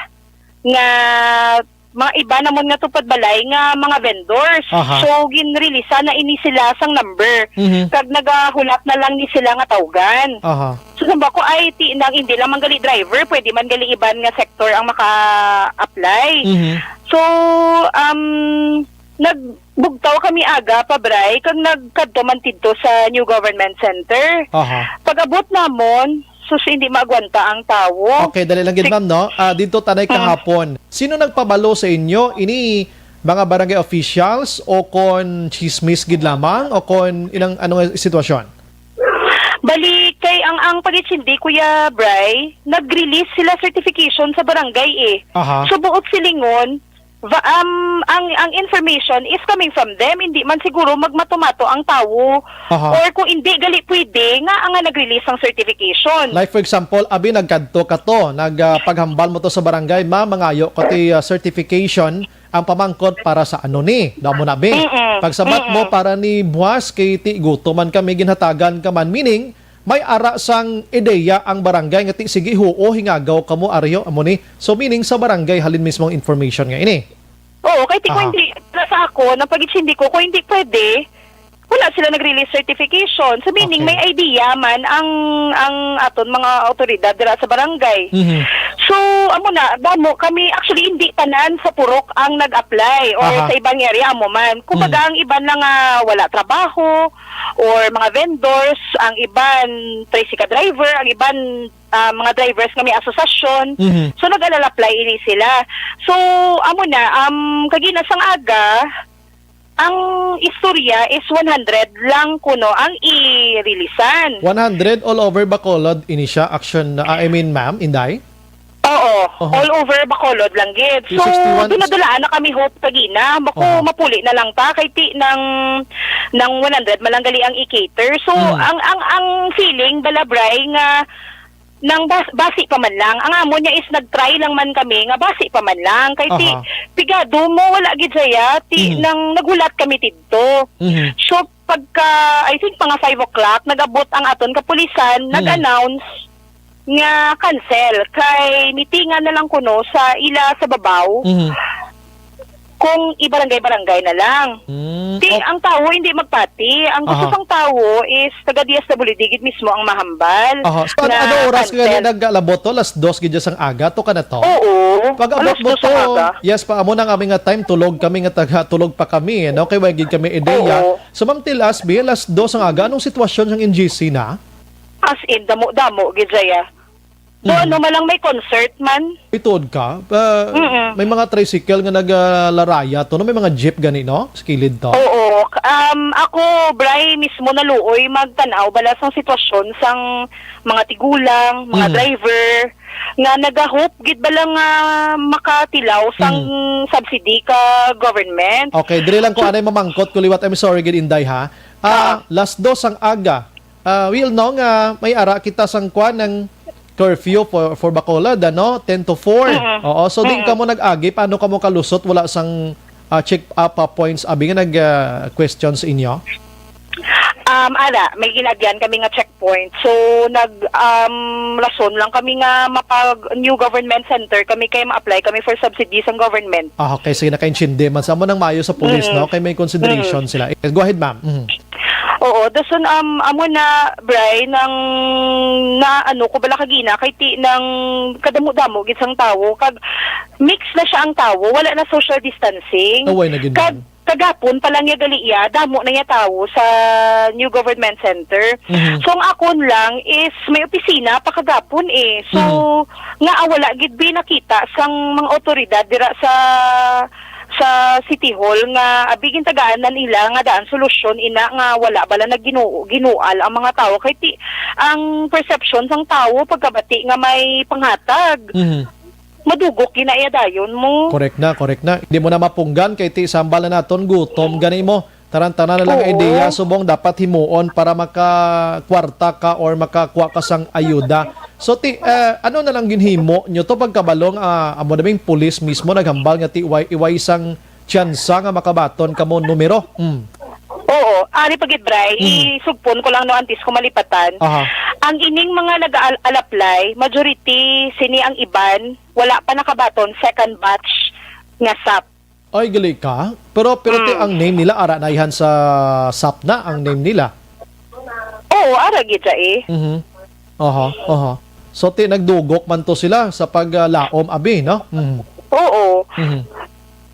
nga mga iba namon nga tupad balay nga mga vendors. Aha. So, ginreleasan na ini sila sang number. Mhm. Kag nagahulat na lang ni sila nga tawgan. Aha. So, samba ko, "Ay, ti, nang hindi lang man gali driver, pwede man gali iban nga sector ang maka-apply." Mhm. So, um, nagbugtaw kami aga pa, Bray, kag nagkadto man tidto sa New Government Center. Aha. Pag-abot namon, sus, hindi maagwanta ang tawo. Okay, dali lang gid, Sig- ma'am, no? Ah, dito tanay Mm. kahapon. Sino nagpabalo sa inyo? Ini mga barangay officials o kon chismis gid lamang o kon inang ano nga sitwasyon? Bali, kay ang, ang pag-intindi, Kuya Bray, nag-release sila certification sa barangay eh. Aha. So, buot silingon, va-, um, ang, ang information is coming from them. Hindi man siguro magmato-mato ang tawo. Aha. Or kung hindi, gali pwede nga ang nga nag-release ang certification. Like for example, abi nagkadto ka to, nag, ah, paghambal mo to sa barangay, "Ma, mangayo ko ti, ah, certification, ang pamangkot para sa ano ni?" Daw mo na, be. Mm-mm. Pagsabat mo, Mm-mm. "Para ni buwas kay ti gutom man kami, ginhatagan ka man." Meaning, may ara sang ideya ang barangay nga ti, "Sige, huo, hingagaw kamo, ariyo, amo ni." So, meaning sa barangay, halin mismo ang information nga ini. Oo, kay ti ko Aha. hindi, para sa ako, napag-intindi ko, kung hindi pwede, wala sila nag-release certification. So, meaning, Okay. may idea man ang, ang aton mga awtoridad dira sa barangay. Mhm. So, amo na, damo kami, actually, hindi tanan sa Purok ang nag-apply or Aha. sa ibang area, amo man. Kumbaga, Mm. ang iban lang nga wala trabaho or mga vendors, ang iban tricycle driver, ang iban, ah, mga drivers nga may asosasyon. Mhm. So, nag-apply ini sila. So, amo na, um, kagina sang aga, ang istorya is one hundred lang kuno ang i-releasan. One hundred all over Bacolod ini siya, action, ah, I mean, ma'am, Inday? Oo, Oho. all over Bacolod lang gid. So, Two sixty-one. Duna-dulaan na kami hope kagina. Bako Oho. mapuli na lang ta kay ti nang, nang one hundred man lang gali ang i-cater. So, Hmm. ang, ang, ang feeling bala, Bri, nga nang bas-, basi pa man lang. Ang amo niya is nag-try lang man kami nga basi pa man lang. Kay ti Aha. pigado mo, wala gid siya. Ti Mhm. nang naghulat kami didto. Mhm. So, pagka, I think, mga five o'clock, nag-abot ang aton kapulisan, Mhm. nag-announce nga cancel. Kay mitingan na lang kuno sa ila sa babaw. Mhm. Kung i-barangay-barangay na lang. Mm, Ti, ok. ang tawo hindi magpati. Ang gusto Aha. sang tawo is taga D S W D gid mismo ang mahambal Aha. So, ano, nga ano oras nga cancel. Nag-alabot to? Alas dos gid sang aga to ka na to? Oo. Pag abot Alas mo dos to, ang aga. Yes, pa amo nang aming nga time, tulog kami nga taga, tulog pa kami, eh, no? Kay wa gid kami ideya. Oo. So, Ma'am Tilas, bi, alas dos ang aga, anong sitwasyon sang N G C na? As in, damo-damo gid siya. Do, Mm. ano man lang may concert man. Ituod ka, ah, Mm-mm. may mga tricycle nga nagalaraya to, no? May mga jeep gani, no? Sa kilid to. Oo. K-, um, ako, Bri, mismo naluoy magtan-aw bala sang sitwasyon sang mga tigulang, mga Mm. driver, nga nagahop gid bala nga makatilaw sang Mm. subsidy ka government. Okay, diri lang ko So anay mamangkot ko liwat. I'm sorry gid, Inday, ha. Ah, Ah. alas dos ang aga. Ah, well, no, nga may ara kita sang kwan ng curfew for, for Bacolod, ano? Ten to four. Mm-mm. Oo, so di Mm-mm. kamo nag-agi, paano kamo kalusot? Wala sang, ah, check up, ah, points, abi nga nag, ah, question sa inyo? Um, ara, may ginagyan kami nga checkpoint. So, nag, um, rason lang kami nga mapag new government center kami kay ma-apply kami for subsidy sang government. Ah, okay. Sige, nakaintindi man. Sa amo nang maayo sa police, Mm. no? Kay may consideration Mm. sila. Eh, go ahead, ma'am. Mhm. Oo, dason, um, amo na, Bri, nang na, ano, ko bala kagina, kay ti, nang kadamo-damo gid sang tawo, kag mix na siya ang tawo, wala na social distancing. Away na gid, Kag, ma'am. kagapon pa lang niya gali iya, damo na niya tawo sa New Government Center. Mhm. So, ang akon lang is may opisina pa kagapon, eh. So, Mhm. nga, ah, wala gid bi nakita sang mga otoridad dira sa sa City Hall nga abi gintagaan na nila nga daan solusyon ina nga wala bala nagginuo-, ginual ang mga tawo kay ti-, ang perception sang tawo pagkabati nga may panghatag. Mhm. Madugok gina iya dayon mo. Correct na, correct na. Hindi mo na mapunggan kay ti sambal na naton gutom gani mo. Taran-tanan na lang nga Oo. ideya subong dapat himuon para makakwarta ka or makakuha ka sang ayuda. So, ti, eh, ano na lang ginhimo nyo to pagkabalo nga, ah, amo na bing pulis mismo naghambal nga ti way, way sang tsansa nga makabaton kamo numero? Mm. Oo, ari pa gid, Bri, Mm. isugpon ko lang, no, antes ko malipatan. Aha. Ang ining mga nag-aal-, alaplay, majority sini ang iban, wala pa nakabaton, second batch nga sap. Ay, gali ka. Pero, pero ti Mm. ang name nila, ara na ihan sa sap na ang name nila. Oo, ara gid siya eh. Mhm. Aha, aha. So, ti nagdugok man to sila sa pag, ah, laom, abi, no? Mhm. Oo. Mhm.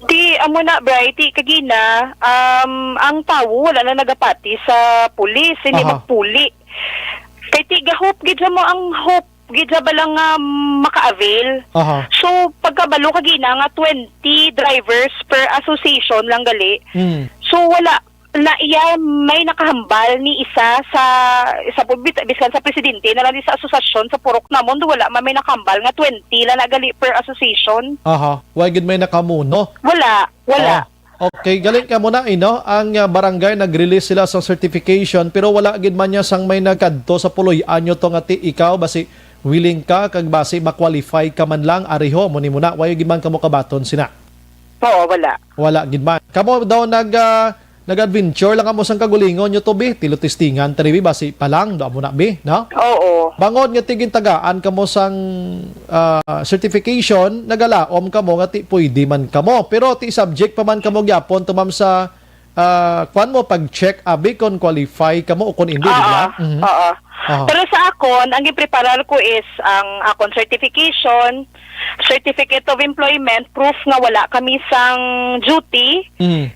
Ti, amo na, Bri, ti kagina, um, ang tawo wala na nagapati sa pulis, hindi Aha. magpuli. Kay ti gahop gid sa mo ang hope gid sa bala nga maka-avail. Aha. So, pagkabalo kagina nga twenty drivers per association lang gali. Mm. So, wala na iya may nakahambal ni isa sa, sa pulbit-, biskan sa presidente na lang di sa asosasyon sa purok namon, do wala man may nakahambal nga twenty lang na gali per association. Aha. Wa gid may nakamuno? Wala, wala. Ah, okay, galing ka muna, eh, no? Ang, ah, barangay nag-release sila sa certification, pero wala gid man niya sang may nagkadto sa puloy-an nyo to nga ti ikaw basi willing ka kag basi ma-qualify ka man lang, ariho mo ni muna, wa gid man kamo kabaton sina. Oo, wala. Wala gid man. Kamo daw nag, ah, nag-adventure lang kamo sang kagulingon nyo to, bi. Tilo testingan, tari, bi, basi pa lang, do amo na, bi, no? Oo. Bangod nga ti gintagaan kamo sang, ah, certification, nagalaom kamo nga ti pwede man kamo. Pero ti subject pa man kamo gyapon to, ma'am, sa ah, kuan mo, pag-check abi kon qualify ka mo o kon hindi, di ba? Oo, Mhm. oo. Aha. Pero sa akon, ang gipreparar ko is ang akon certification, certificate of employment, proof nga wala kami sang duty, Mm.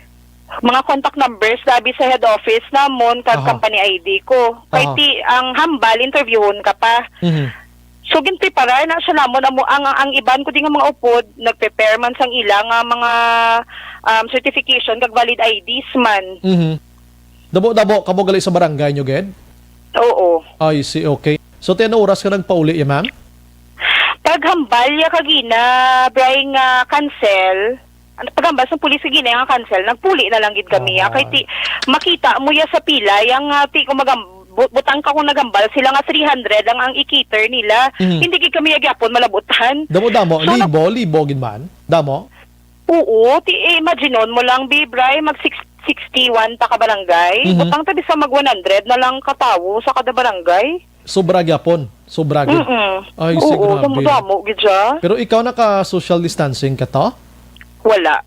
mga contact numbers labi sa head office namon kag Aha. company I D ko. Kay Aha. ti ang hambal, interviewon ka pa. Mhm. So, ginpreparar na siya namon. Amo, ang, ang iban ko di nga mga upod, nagprepare man sang ila nga mga, um, certification kag valid I Ds man. Mhm. Damo-damo kamo gali sa barangay nyo, gid? Oo. I see, okay. So, ti ano oras ka nagpauli, ya, ma'am? Paghambal ya kagina, Bray, nga cancel. Ano, paghambal sa pulis kagina nga cancel, nagpuli na lang gid kami, ya. Kay Aha. ti, makita mo ya sa pila, yang, ah, ti, kung magam-, bu-, butang ka kung naghambal sila nga three hundred lang ang i-cater nila. Mhm. Hindi gid kami ya gyapon malabutan. Damo-damo, So, nag- libo, libo gid man. Damo? Oo, ti, eh, imagine mo lang, Bi, Bray, mag six, sixty-one ta ka barangay. Mhm. Butang ta bisan mag one hundred na lang ka tawo sa kada barangay. Sobra gyapon. Sobra gid. Mm-mm. Ay, Oo, sige, grabe. damo-damo gid siya. Pero ikaw naka-social distancing ka to? Wala.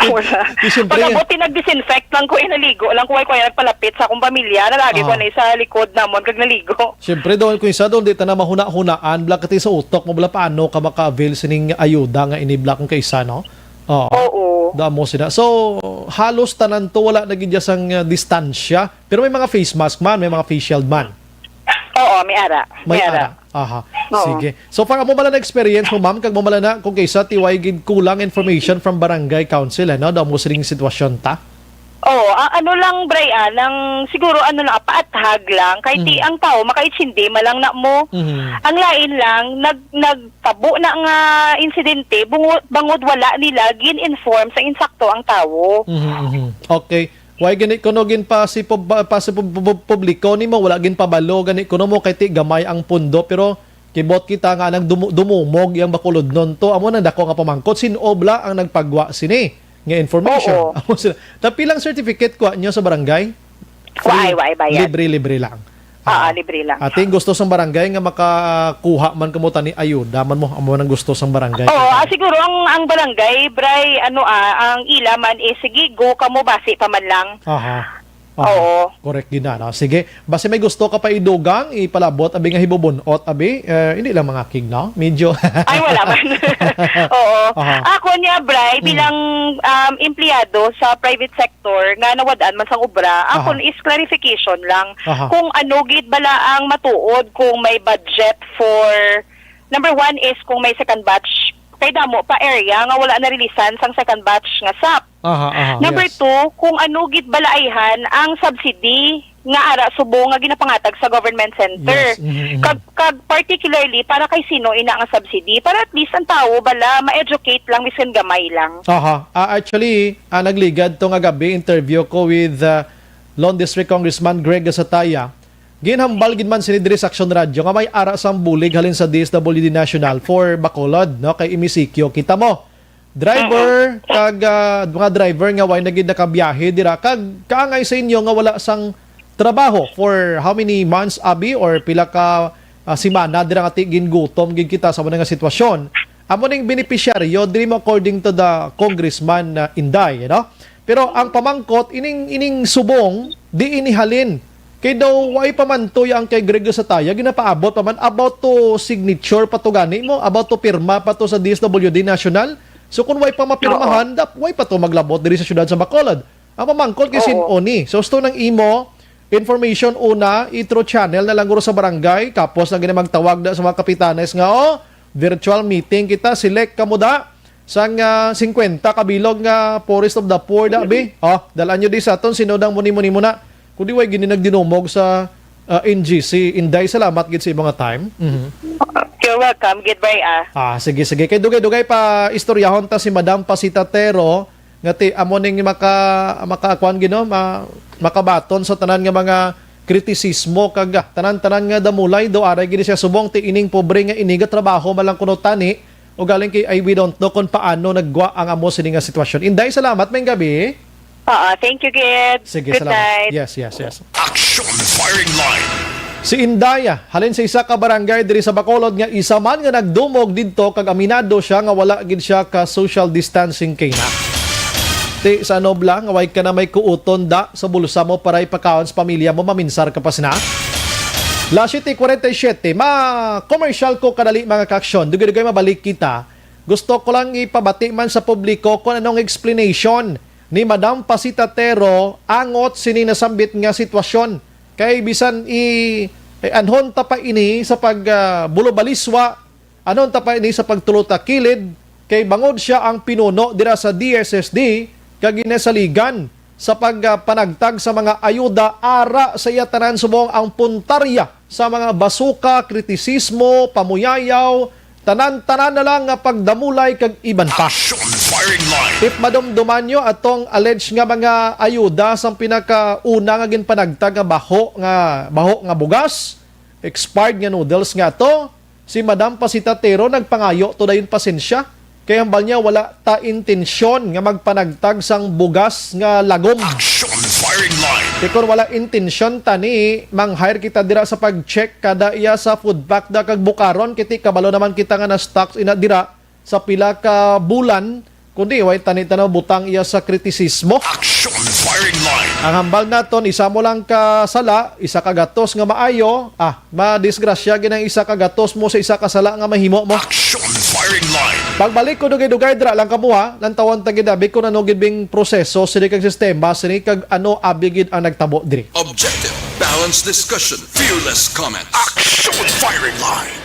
Wala. Di, siyempre, Pag-abot, nag-disinfect lang ko, eh, naligo lang ko, ay, ko, ay, nagpalapit sa akong pamilya, nalagi ko Ah. na sa likod namon, kag naligo. Siyempre, doon, kung isa doon, di ta na mahuna-hunaan, bla, kati sa utok mo, bla, paano ka maka-avail sining ayuda nga inibla kung kaisa, no? Oo. Oo. Damo sila. So, halos tanan to, wala na gid sang, uh, distansya. Pero may mga face mask man, may mga face shield man. Oo, may ara. May May ara. ara. Aha. Oo. Sige. So far, amo man lang na experience mo, ma'am, kag mo man lang na kung kaysa ti way gid kulang information from barangay council, ano, daw mo sining sitwasyon ta? Oo, a-, ano lang, Bray, ah, nang siguro ano lang, paathag lang, kay ti Mm. ang tao makaitsindi man lang na mo. Mhm. Ang lain lang, nag-, nagtabo na nga insidente, bungod, bangod wala nila gin-inform sa insakto ang tawo. Mhm, mhm. Okay. Why gani kuno ginpasipub-, pasipub-, pub-, publiko nimo, wala ginpabalo gani kuno mo kay ti gamay ang pundo, pero kibot kita nga nang dumu-, dumumog yang Bacolodnon to. Amo nang dako nga pamangkot, sin-o bala ang nagpagwa sini nga information? Oo. Amo sila. Tapilang certificate kuha nyo sa barangay? Free. Waay, waay bayad. Libre, libre lang. Oo, Ah, libre lang. Ating gusto sang barangay nga makakuha man kamo tani ayuda man mo, amo nang gusto sang barangay. Oo, ah, siguro ang, ang barangay, Bray, ano, ah, ang ila man is, sige, go kamo, basi pa man lang. Aha. Aha. Oo. Correct gid na, no? Sige, basi may gusto ka pa idugang, ipalabot, abi nga hibubun-ot, abi, eh, hindi lang mga king, no? Medyo Ay, wala man. Oo. Aha. Ako niya, Bray, Mm. bilang, um, empleyado sa private sector nga nawad-an man sang obra, Aha. akon is clarification lang. Aha. Kung ano gid bala ang matuod, kung may budget for, number one is kung may second batch. Kay damo pa area nga wala narilisan sang second batch nga sap. Aha, aha, Number yes. two, kung ano gid bala ayhan ang subsidy nga ara subong nga ginapangatag sa government center. Yes, mhm, mhm. Kag, kag particularly para kay sino ina nga subsidy, para at least ang tawo bala ma-educate lang, bisan gamay lang. Aha. Ah, actually, ah, nagligad to nga gabi, interview ko with, ah, Lone District Congressman Greg Gasataya. Ginhambal gid man sini diri sa Aksyon Radyo nga may ara sang bulig halin sa D S W D National for Bacolod, no, kay M E C Q. Kita mo, driver, Mm-mm. kag, ah, mga driver nga way na gid nakabiyahe dira, kag kaangay sa inyo nga wala sang trabaho for how many months, abi, or pila ka, ah, semana dira nga ti-, gingutom gid kita sa mga nga sitwasyon. Amo ning benepisyaryo diri mo, according to the Congressman, ah, Inday, you know? Pero ang pamangkot, ining, ining subong, di ini halin. Kay daw, way pa man to yang kay Greg Sataya, ginapaabot pa man, about to signature pa to gani mo, about to pirma pa to sa D S W D National. So kung way pa mapirmahan, Oo. dap-, way pa to maglabot diri sa syudad sa Bacolod. Ang pamangkot kay Oo. sin-o ni. So, gusto nang imo, information una, i-through channel na lang guro sa barangay, kapos na gina magtawag na sa mga kapitanes nga, oh, virtual meeting kita, select kamo da, sang, ah, singkwenta ka bilog nga Forest of the Poor da, bi. Oh, dalaan nyo di sa aton, sinudang muni-muni muna. Kung di way gini nagdinumog sa, ah, N G C, Inday, salamat gid sa imong time. Mhm. You're welcome, gid, Bray, ah. Ah, sige, sige. Kay dugay-dugay pa istoryahon ta si Madam Pasita Tero, nga ti amo ning maka-, makakuan gid, no? Ma-, makabaton sa tanan nga mga kritisismo kag, ah, tanan-tanan nga damulay do, aray gid siya subong ti ining pobre nga ini nga trabaho man lang kuno tani, ugaling kay, ay, we don't know kung paano naggwa ang amo sini nga sitwasyon. Inday, salamat, maayong gabi. Oo, thank you, Gid. Sige, Good salamat. night. Yes, yes, yes. Action Firing Line. Si Inday, halin sa isa ka barangay diri sa Bacolod nga isa man nga nagdumog didto kag aminado siya nga wala gid siya ka social distancing kay na. Ti sa nobla nga way ka na may kuuton da sa bulsa mo para ipakaon sa pamilya mo, maminsar ka pa sina? Las siete cuarenta y siete, ma-commercial ko kadali, mga kaaksyon. Dugay-dugay mabalik kita. Gusto ko lang ipabati man sa publiko kung anong explanation ni Madam Pasita Tero angot sini nasambit nga sitwasyon. Kay bisan i-, eh, anhon ta pa ini sa pag, ah, bulubaliswa, anhon ta pa ini sa pagtulota kilid, kay bangod sia ang pinuno dira sa D S S D, kag ginasaligan sa pag, ah, panagtag sa mga ayuda ara sa iya tanan subong ang puntarya sa mga basuka, kritisismo, pamuyayaw, tanan-tanan na lang nga pagdamulay kag iban pa. Action Firing Line. If madumduman nyo atong alleged nga mga ayuda sang pinakauna nga ginpanagtag nga baho nga, baho nga bugas, expired nga noodles nga ato, si Madam Pasita Tero nagpangayo to dayon pasensya. Kay hambal niya wala ta intensyon nga magpanagtag sang bugas nga lagom. Action Firing Line. Kay kon wala intensyon ta ni, mang-hire kita dira sa pag-check kada iya sa food pack da kag bukaron, kiti kabalo naman kita nga na-stuck ina dira sa pila ka bulan, kundi way tani tanaw butang iya sa kritisismo. Action Firing Line. Ang hambal naton, isa mo lang ka sala, isa ka gatos nga maayo, ah, madisgrasya gid ang isa ka gatos mo sa isa ka sala nga mahimo mo. Action Firing Line. Pagbalik ko dugay-dugay, dira lang kamo ha, lantawon ta gid abi kung ano gid bing proseso sini kag sistema sini kag ano abi gid ang nagtabo diri. Objective, balanced discussion, fearless comment. Action Firing Line.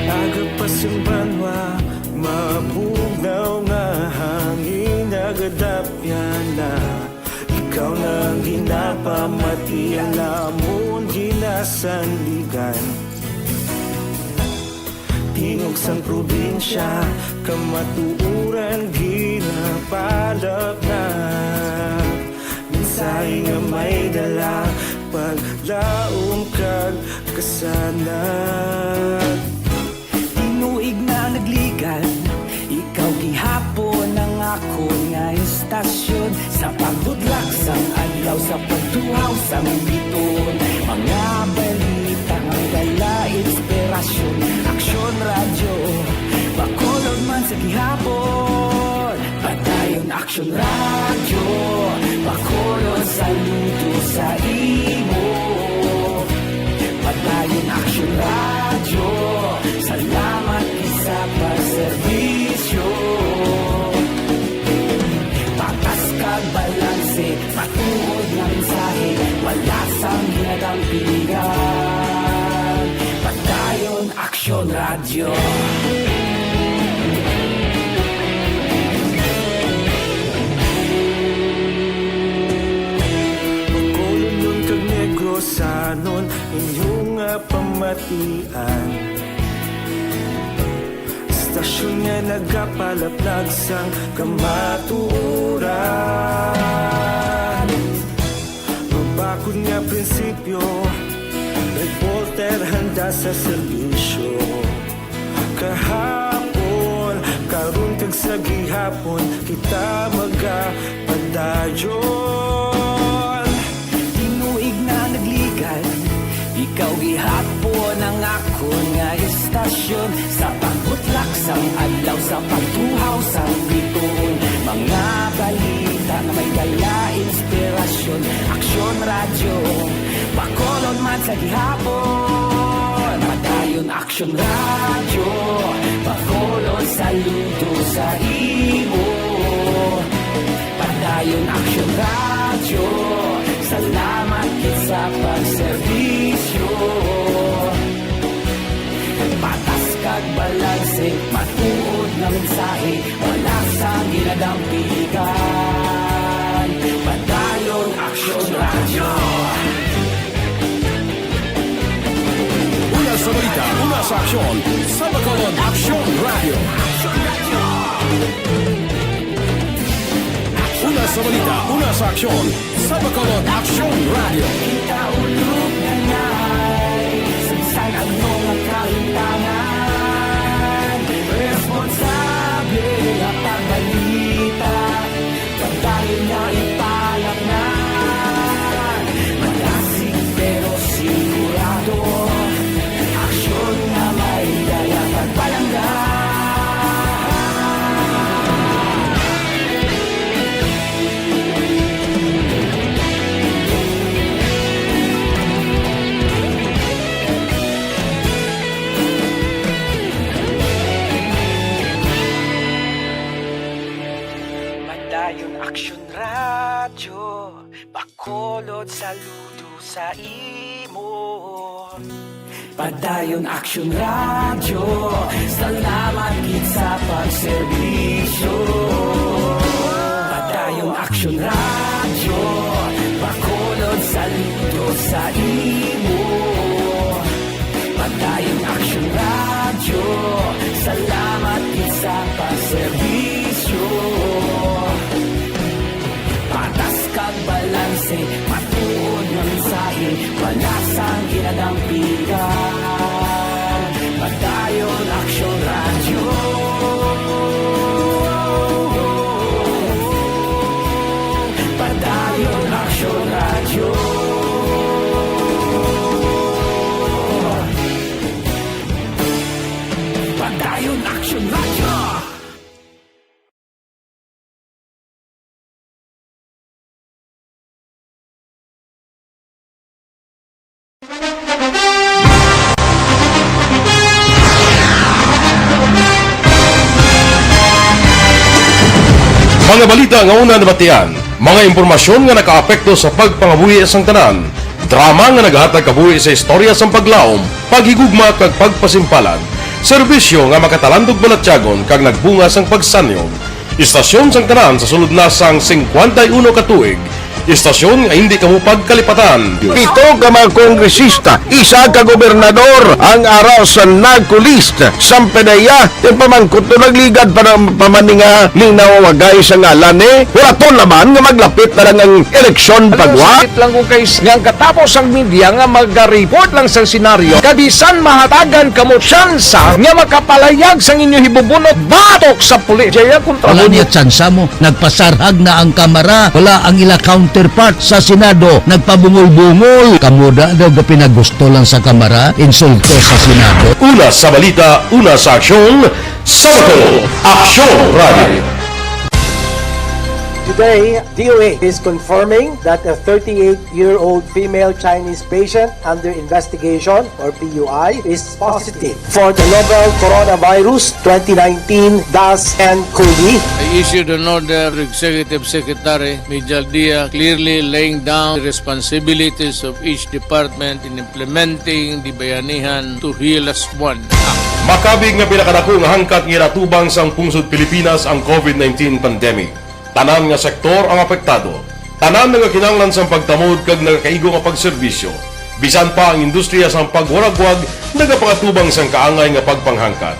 Aga pa sing banwa, mabugnaw nga hangin, nagadapyan na. Ikaw na ang ginapamati, ang amon ginasandigan. Tingog sang probinsya, kamatuoran ginapalapnap. Mensahe nga may dala, paglaom kag kasanag. Tinuig na nagligad, ikaw gihapon ang akon nga istasyon. Sa pagbudlak sang adlaw, sa pagtuhaw sang bituon, mga balita nga dala inspirasyon. Aksyon Radyo, Bacolod man sa gihapon. Padayon Aksyon Radyo, Bacolod, saludo sa imo. Padayon Aksyon Radyo, salamat gid sa pagserbisyo. Patas kag balanse, matuod nga mensahe, wala sang ginadampigan. Padayon Aksyon Radyo. Bacolodnon kag Negrosanon, inyo nga pamatian. Istasyon nga nagapalaplag sang kamatuoran. Mabakod nga prinsipyo, reporter handa sa serbisyo. Kahapon, karon kag sa gihapon, kita magapadayon. Tinuig na nagligad, ikaw gihapon ang akon nga istasyon. Sa pagbutlak sang adlaw, sa pagtuhaw sang bituon, mga balita nga may dala inspirasyon. Aksyon Radyo, Bacolod man sa gihapon. Padayon Aksyon Radyo, Bacolod, saludo sa imo. Padayon Aksyon Radyo, salamat gid sa pagserbisyo. Patas kag balanse, matuod nga mensahe, wala sang ginadampigan. Padayon Aksyon Radyo. Una sa balita, una sa aksyon, sa Bacolod Aksyon Radyo. Una sa balita, una sa aksyon, sa Bacolod Aksyon Radyo. Kita ulog na nai, saysay ang mga kahimtangan. Aksyon Radyo Bacolod, saludo sa imo. Padayon Aksyon Radyo, salamat gid sa pagserbisyo. Padayon Aksyon Radyo Bacolod, saludo sa imo. Padayon Aksyon Radyo, salamat gid sa pagserbisyo. Patas kag balanse, matuod nga mensahe, wala sang ginadampigan. Padayon Aksyon Radyo. Padayon Aksyon Radyo. Padayon Aksyon Radyo. Mga balita nga una nabatian, mga impormasyon nga nakaapekto sa pagpangabuhi sang tanan, drama nga naghatag kabuhi sa istorya sang paglaom, paghigugma kag pagpasimpalan, serbisyo nga makatalandog balatyagon kag nagbunga sang pagsanyog. Istasyon sang tanan sa sulod na sang singkwenta y uno ka tuig. Istasyon nga hindi kamo pagkalipatan. Pito ka mga kongresista, isa ka gobernador ang ara sa NAGCO list. Sang PDEA, yung pamangkot to nagligad pa na pamaninga ning nawawagay sa ngalan ni. Wala to naman nga maglapit na lang ang eleksyon pagwa. Sakit lang kung kay nga ang katapos ang media nga maga-report lang sa senaryo, kabisan mahatagan kamo tsansa nga makapalayag sang inyo hibubunot batok sa pulis. Jaya kontra Wala mo niya tsansa mo. Nagpasarhag na ang Kamara. Wala ang ila counterpart sa Senado. Nagpabungol-bungol. Kamo da daw gapinagusto lang sa Kamara, insulto sa Senado. Una sa balita, una sa aksyon, sa Bacolod, Aksyon Radio. Today, D O A is confirming that a thirty-eight-year-old female Chinese patient under investigation, or P U I, is positive for the novel coronavirus twenty nineteen dash N COVID. I issued an order to Executive Secretary Mijal Dia, clearly laying down the responsibilities of each department in implementing the Bayanihan to Heal As One Act. Makabig nga pinakadako nga hangkat nga ginatubang sang pungsod Pilipinas ang COVID nineteen pandemic. Tanan nga sektor ang apektado. Tanan nga kinahanglan sang pagtamod kag nagakaigo nga pagserbisyo. Bisan pa ang industriya sang pagwaragwag nagapangatubang sang kaangay nga pagpanghangkat.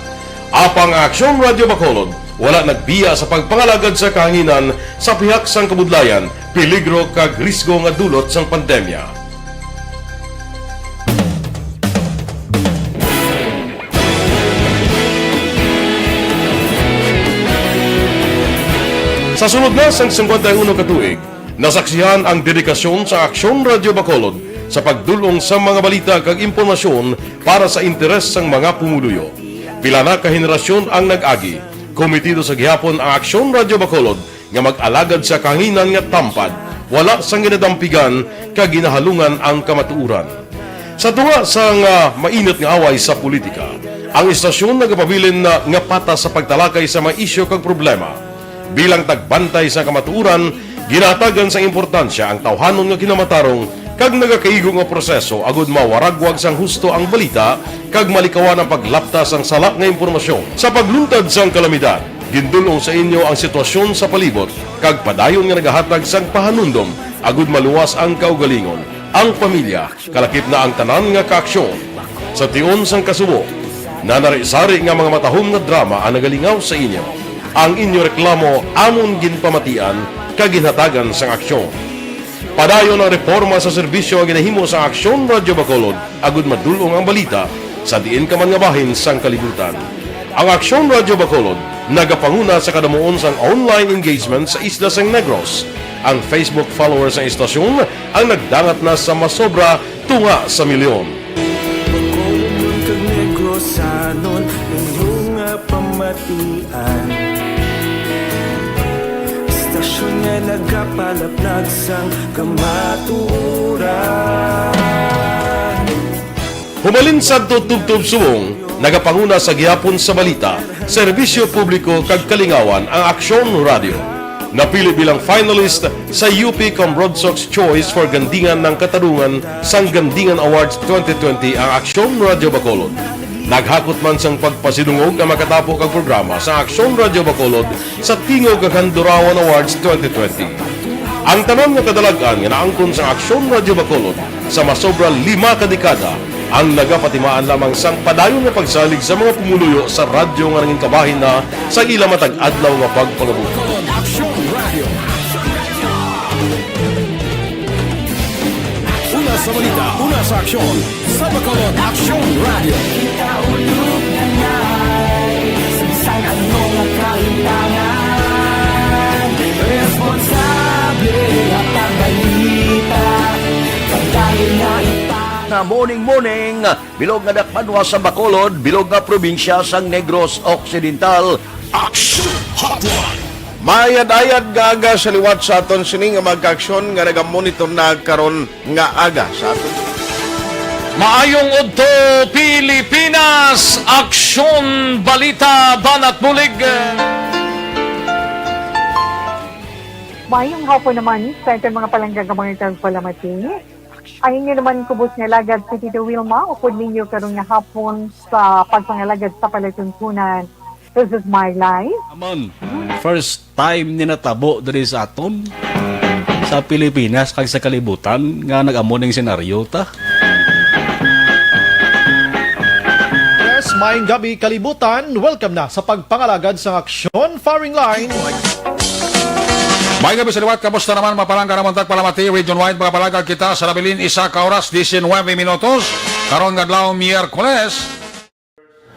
Apang ang Aksyon Radio Bacolod wala nagbiya sa pagpangalagad sa kahanginan sa pihak sang kabudlayan, peligro kag risgo nga dulot sang pandemya. Sa sulod na sang singkwenta y uno ka tuig, nasaksihan ang dedikasyon sa Aksyon Radio Bacolod sa pagdul-ong sa mga balita kag impormasyon para sa interes sang mga pumuluyo. Pila na ka henerasyon ang nag-agi. Komitido sa gihapon ang Aksyon Radio Bacolod nga mag-alagad sa kahanginan nga tampad, wala sang ginadampigan kag ginahalungan ang kamatuoran. Sa tunga sang, ah, mainit nga away sa politika, ang istasyon nagapabilin na nga patas sa pagtalakay sa mga isyu kag problema. Bilang tagbantay sa kamatuoran, ginahatagan sang importansya ang tawhanon nga kinamatarong kag nagakaigo nga proseso agud mawaragwag sang husto ang balita kag malikawan ang paglapta sang sala nga impormasyon. Sa pagluntad sang kalamidad, gindul-ong sa inyo ang sitwasyon sa palibot kag padayon nga nagahatag sang pahanumdom agud maluwas ang kaugalingon, ang pamilya, kalakip na ang tanan nga kaaksyon. Sa tion sang kasubo, nanari-sari nga mga matahom nga drama ang nagalingaw sa inyo. Ang inyo reklamo amon ginpamatian kag ginhatagan sang aksyon. Padayon ang reporma sa serbisyo nga ginahimo sa Aksyon Radio Bacolod agud madul-ong ang balita sa diin ka man nga bahin sang kalibutan. Ang Aksyon Radio Bacolod nagapanguna sa kadamuon sang online engagement sa isla sang Negros. Ang Facebook followers sang istasyon ang nagdangat na sa masobra tunga sa milyon. Bacolod kag Negrosanon, inyo nga pamatian. Istasyon nga nagapalapnag sang kamatuoran. Humalin sadto tubtob subong, nagapanguna sa gihapon sa balita, serbisyo publiko kag kalingawan ang Aksyon Radio. Napili bilang finalist sa U P Cambrodsoc's Choice for Gandingan ng Katarungan sang Gandingan Awards twenty twenty ang Aksyon Radyo Bacolod. Naghakot man sang pagpasidungog ang makatapo kag programa sa Aksyon Radyo Bacolod sa Tingog kag Handurawan Awards twenty twenty. Ang tanan nga kadalag-an nga naangkon sa Aksyon Radyo Bacolod sa masobra lima ka dekada ang nagapatimaan lamang sang padayon nga pagsalig sa mga pumuluyo sa radyo nga nangin kabahin na sa ila matag adlaw nga pagpangabuhi. Aksyon Radio. Una sa balita, una sa aksyon, sa Bacolod Aksyon Radio. Sa bisan ano nga kahimtangan, responsable at ang balita, pagdahil na ipang- Na morning, morning, bilog nga dakpanwa sa Bacolod, bilog nga probinsya sang Negros Occidental. Action Hotline. Maayad-ayad nga aga sa liwat sa aton sini nga mga kaaksyon nga nagamonitor na karon nga aga sa aton. Maayong udto, Pilipinas! Aksyon, balita, banat bulig! Maayong hapon naman sa aton mga palangga nga mga tagpalamati. Ang inyo naman kubos nga alagad si Tito Wilma, upod ninyo karon nga hapon sa pagpangalagad sa palatuntunan. This is my life. Amon, first time ni natabo diri sa aton, sa Pilipinas kag sa kalibutan nga nag-amo ning senaryo ta. Yes, maayong gabi, kalibutan. Welcome na sa pagpangalagad sa aksyon firing line. May gabi sa liwat, kamusta naman, mapalangga naman tagpalamati, region-wide, mga palangga kita sa nabilin, isa ka oras, diecinuebe minutos. Karon nga adlaw, Miyerkules.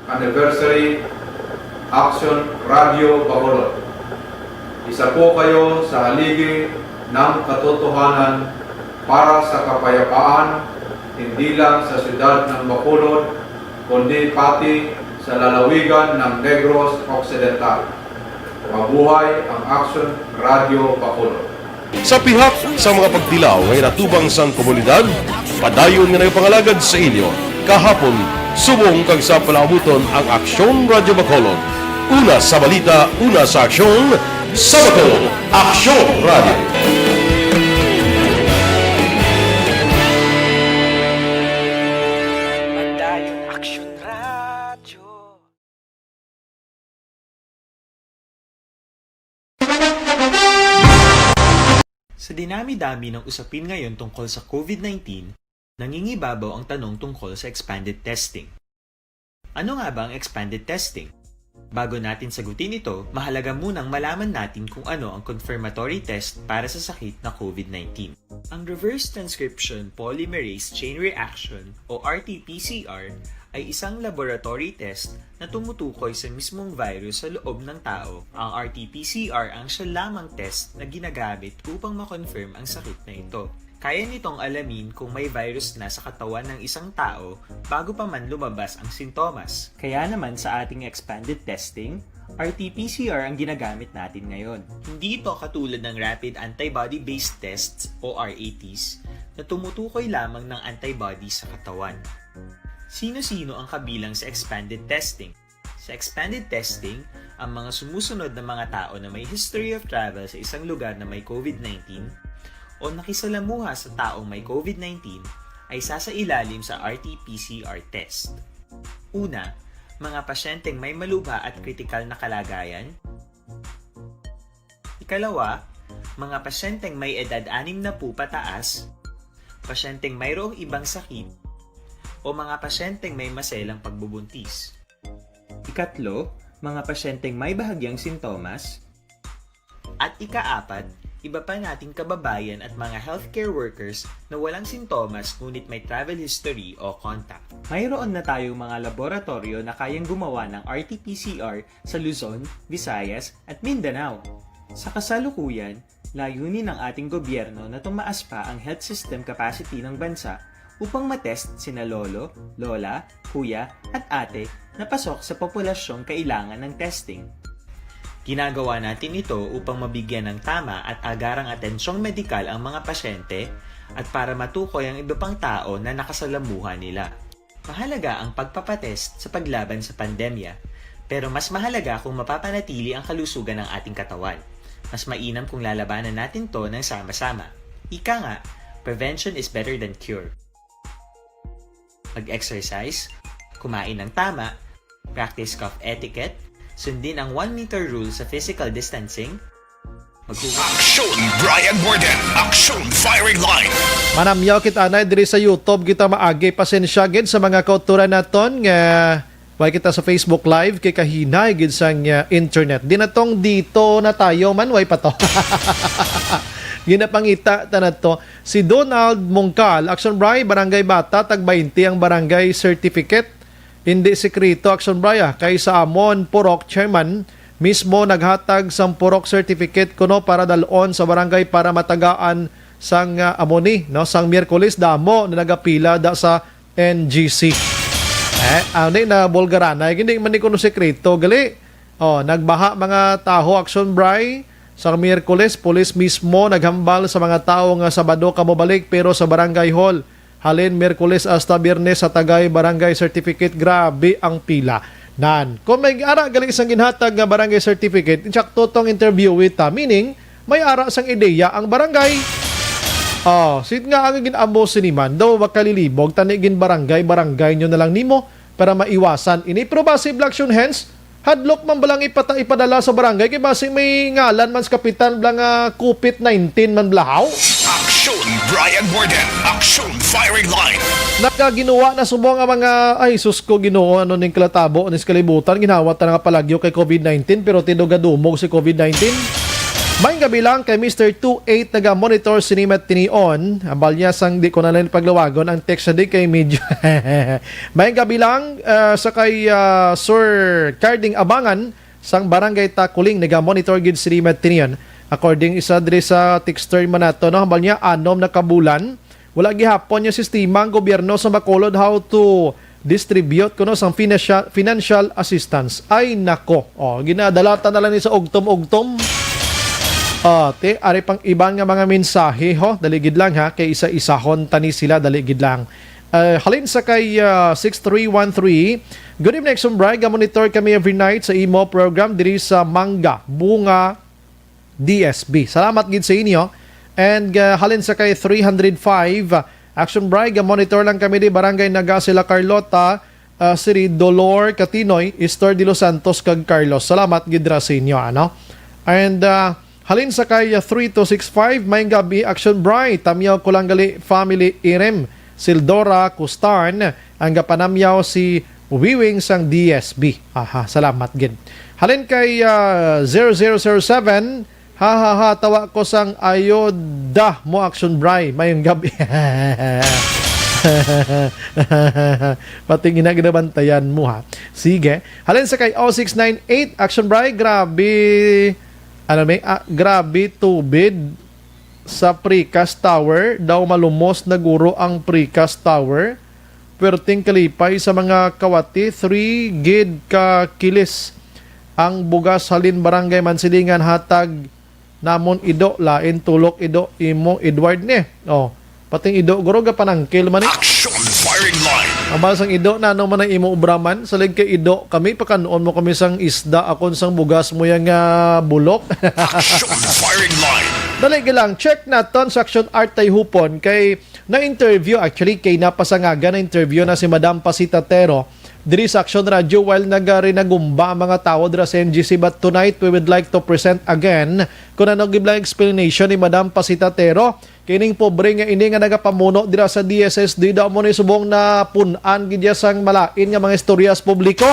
Anniversary Action Radio Bacolod. Isa po kayo sa haligi ng katotohanan para sa kapayapaan, hindi lang sa siyudad ng Bacolod, kundi pati sa lalawigan ng Negros Occidental. Mabuhay ang Action Radio Bacolod. Sa pihak sa mga pagtilaw nga ginatubang sang komunidad, padayon nga nagapangalagad sa inyo kahapon, subong kag sa palaabuton ang Aksyon Radyo Bacolod. Una sa balita, una sa aksyon, sa Bacolod, Aksyon Radyo. Padayon Aksyon Radyo. Sa dinami-dami ng usapin ngayon tungkol sa COVID nineteen, nangingibabaw ang tanong tungkol sa expanded testing. Ano nga ba ang expanded testing? Bago natin sagutin ito, mahalaga munang malaman natin kung ano ang confirmatory test para sa sakit na COVID nineteen. Ang reverse transcription polymerase chain reaction o R T P C R ay isang laboratory test na tumutukoy sa mismong virus sa loob ng tao. Ang R T P C R ang siya lamang test na ginagamit upang ma-confirm ang sakit na ito. Kaya nitong alamin kung may virus na sa katawan ng isang tao bago pa man lumabas ang sintomas. Kaya naman sa ating expanded testing, R T P C R ang ginagamit natin ngayon. Hindi ito katulad ng rapid antibody-based tests o R A Ts na tumutukoy lamang ng antibody sa katawan. Sino-sino ang kabilang sa expanded testing? Sa expanded testing, ang mga sumusunod na mga tao na may history of travel sa isang lugar na may COVID nineteen o nakisalamuha sa taong may COVID nineteen ay sasailalim sa R T P C R test. Una, mga pasyenteng may malubha at kritikal na kalagayan. Ikalawa, mga pasyenteng may edad anim na po pataas, pasyenteng mayroong ibang sakit, o mga pasyenteng may maselang pagbubuntis. Ikatlo, mga pasyenteng may bahagyang sintomas. At ikaapat, iba pa nating kababayan at mga healthcare workers na walang sintomas ngunit may travel history o contact. Mayroon na tayong mga laboratoryo na kayang gumawa ng R T P C R sa Luzon, Visayas, at Mindanao. Sa kasalukuyan, layunin ng ating gobyerno na tumaas pa ang health system capacity ng bansa upang matest sina lolo, lola, kuya, at ate na pasok sa populasyong kailangan ng testing. Ginagawa natin ito upang mabigyan ng tama at agarang atensyong medikal ang mga pasyente at para matukoy ang iba pang tao na nakasalamuha nila. Mahalaga ang pagpapatest sa paglaban sa pandemya, pero mas mahalaga kung mapapanatili ang kalusugan ng ating katawan. Mas mainam kung lalabanan natin 'to ng sama-sama. Ika nga, prevention is better than cure. Mag-exercise, kumain ng tama, practice cough etiquette, sundin ang one meter rule sa physical distancing, maghugas Aksyon Brian Warden, Aksyon Firing Line. Manamyaw kita na diri sa YouTube, kita maagi. Pasensya gid sa mga kauturan naton nga way kita sa Facebook Live kay kahinay gid sang, ah, internet. Di na tong dito na tayo man, way pa to. Ginapangita ta na to. Si Donald Mongkal, Action Bri, Barangay Bata, tag twenty ang barangay certificate. Hindi sikreto, Action Bri, ah, kay sa amon, Purok Chairman, mismo naghatag sang Purok Certificate kuno para dalon sa barangay para matagaan sang, ah, amo ni, no, sang Miyerkules, damo na nagapila da sa N G C. Eh, ano na, Bulgaranay, hindi man ni kuno sekreto, gali. Oh, nagbaha mga taho, Action Bri. Sa Miyerkules, pulis mismo naghambal sa mga tawo nga Sabado kamo balik, pero sa barangay hall. Halin Miyerkules hasta Biyernes sa tagay barangay certificate, grabe ang pila. Nan, kung may ara gali sang ginhatag nga barangay certificate, insakto tong interview with, ah, meaning, may ara sang ideya ang barangay. Oh, sid nga ang gin-amo sini man, daw makalilibog, tani gin barangay, barangay nyo na lang nimo para maiwasan ini. Pero basi, Black Shun, hence, hadlok man balang ipata-, ipadala sa barangay kay basi may ngalan man sa kapitan bala nga COVID nineteen man blahaw. Aksyon Brian Warden, Aksyon Firing Line. Nagaginawa na subong ang mga, ay, sus ko, Ginoo, ano ning kalatabo ni sa kalibutan, ginhawat na nga palagyo kay COVID nineteen, pero tido gadumog si COVID nineteen. May gabi lang kay Mister Two Eight, naga-monitor sini matinion. Ambal niya sang di ko na lang paglawagon ang text sa di kay medyo. May gabi lang, ah, sa kay, ah, Sir Carding Abangan sang Barangay Takuling, naga-monitor gid sini matinion. According isa diri sa texter man nato, no, ambal niya anom na kabulan. Wala gihapon yung sistema ang gobyerno sa Bacolod how to distribute kuno sang financial, financial assistance. Ay nako. Oh, ginadalatan na lang ni sa ugtom-ugtom. Ah, te, ari pang iban nga mga mensahe, ho. Dali gid lang, ha, kay isa-isahon tani sila, dali gid lang. Ah, halin sa kay, ah, six three one three, "Good evening, Action Bri. Ga-monitor kami every night sa imo program diri sa Mangga, Bunga, D S B." Salamat gid sa inyo. And, ah, halin sa kay three hundred five, ah, "Action Bri, ga-monitor lang kami di Barangay Naga, sila Carlota, ah, Siri Dolor Catinoy, Estor de los Santos, kag Carlos." Salamat gid ra sa inyo, ano? And, ah, halin sa kay, ah, three two six five, "May gabi, Action Bri. Tamyaw ko lang gali, family Irem, Sildora Custan, ang gapanamyaw si Wiwing sang D S B." Aha, salamat gid. Halin kay, ah, zero zero zero seven, "Ha, ha, ha, tawa ko sang ayuda mo, Action Bri. Mayong gabi." Pati gina-, ginabantayan mo, ha. Sige. Halin sa kay oh six nine eight, "Action Bri, grabe, ano may, ah, grabe tubid sa precast tower. Daw malumos na guro ang precast tower. Perting kalipay sa mga kawati, three gid ka kilis ang bugas halin Barangay Mansilingan, hatag namon Ido, lain tulok Ido, imo Edward ni." Oh, pating Ido, guro, gapanangkil man ni. Action Firing Line. Ambal sang Ido, nano man ang imo obra man? Salig kay Ido, kami, pakanon mo kami sang isda, akon sang bugas mo yang, ah, bulok. Action Firing Line. Dali ka lang, check naton sa Action Art Tayhupon kay na-interview, actually, kay napasangaga na-interview na si Madam Pasita Tero diri sa Action Radio while nagarinagumba ang mga tawo dira sa N G C. But tonight, we would like to present again kung ano gid lang explanation ni Madam Pasita Tero. Kining pobre nga ini nga nagapamuno dira sa D S S D, daw mo ni subong na pun-an gid ya sang malain nga mga istorya sa publiko.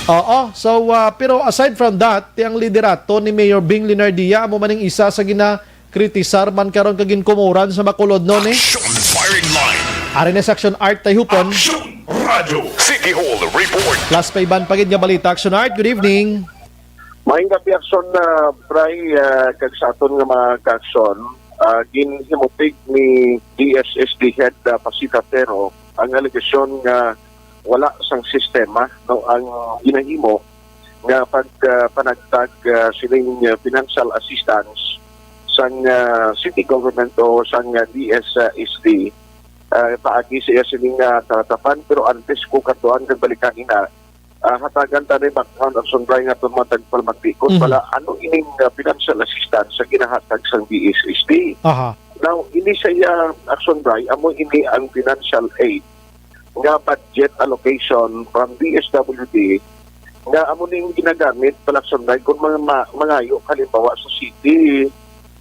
Oo, so, ah, pero aside from that, ti ang liderato ni Mayor Bing Leonardia amo maning isa sa ginakritisar man karon kag ginkumuran sa Bacolod, no, ni? Action Firing Line. Ari na sa Action Art Tayhupon. Action Radio. City Hall Report. Plus pa iban pa gid nga balita, Action Art. Good evening. Maayong gabi, Action, ah, Bri, ah, kag sa aton nga mga ka-action. Ah, ginhimutig ni D S S D head, ah, Pasita Tero ang alegasyon nga wala sang sistema, no, ang ginahimo nga pag, ah, panagtag, ah, sining, ah, financial assistance sang, ah, city government o sang, ah, D S S D, ah, paagi siya sining, ah, karatapan. Pero antes ko katuan kag balikan ina, ah, hatagan ta ni background action, Bri, nga itong mga tagpalamati kung Mhm. bala ano ining, ah, financial assistance sa ginahatag sang D S S D. Aha. Now, ini sa iya action, Bri, amo ini ang financial aid nga budget allocation from D S W D nga amo ning ginagamit pala, action, Bri, kung mga ma-, mangayo, halimbawa, sa city,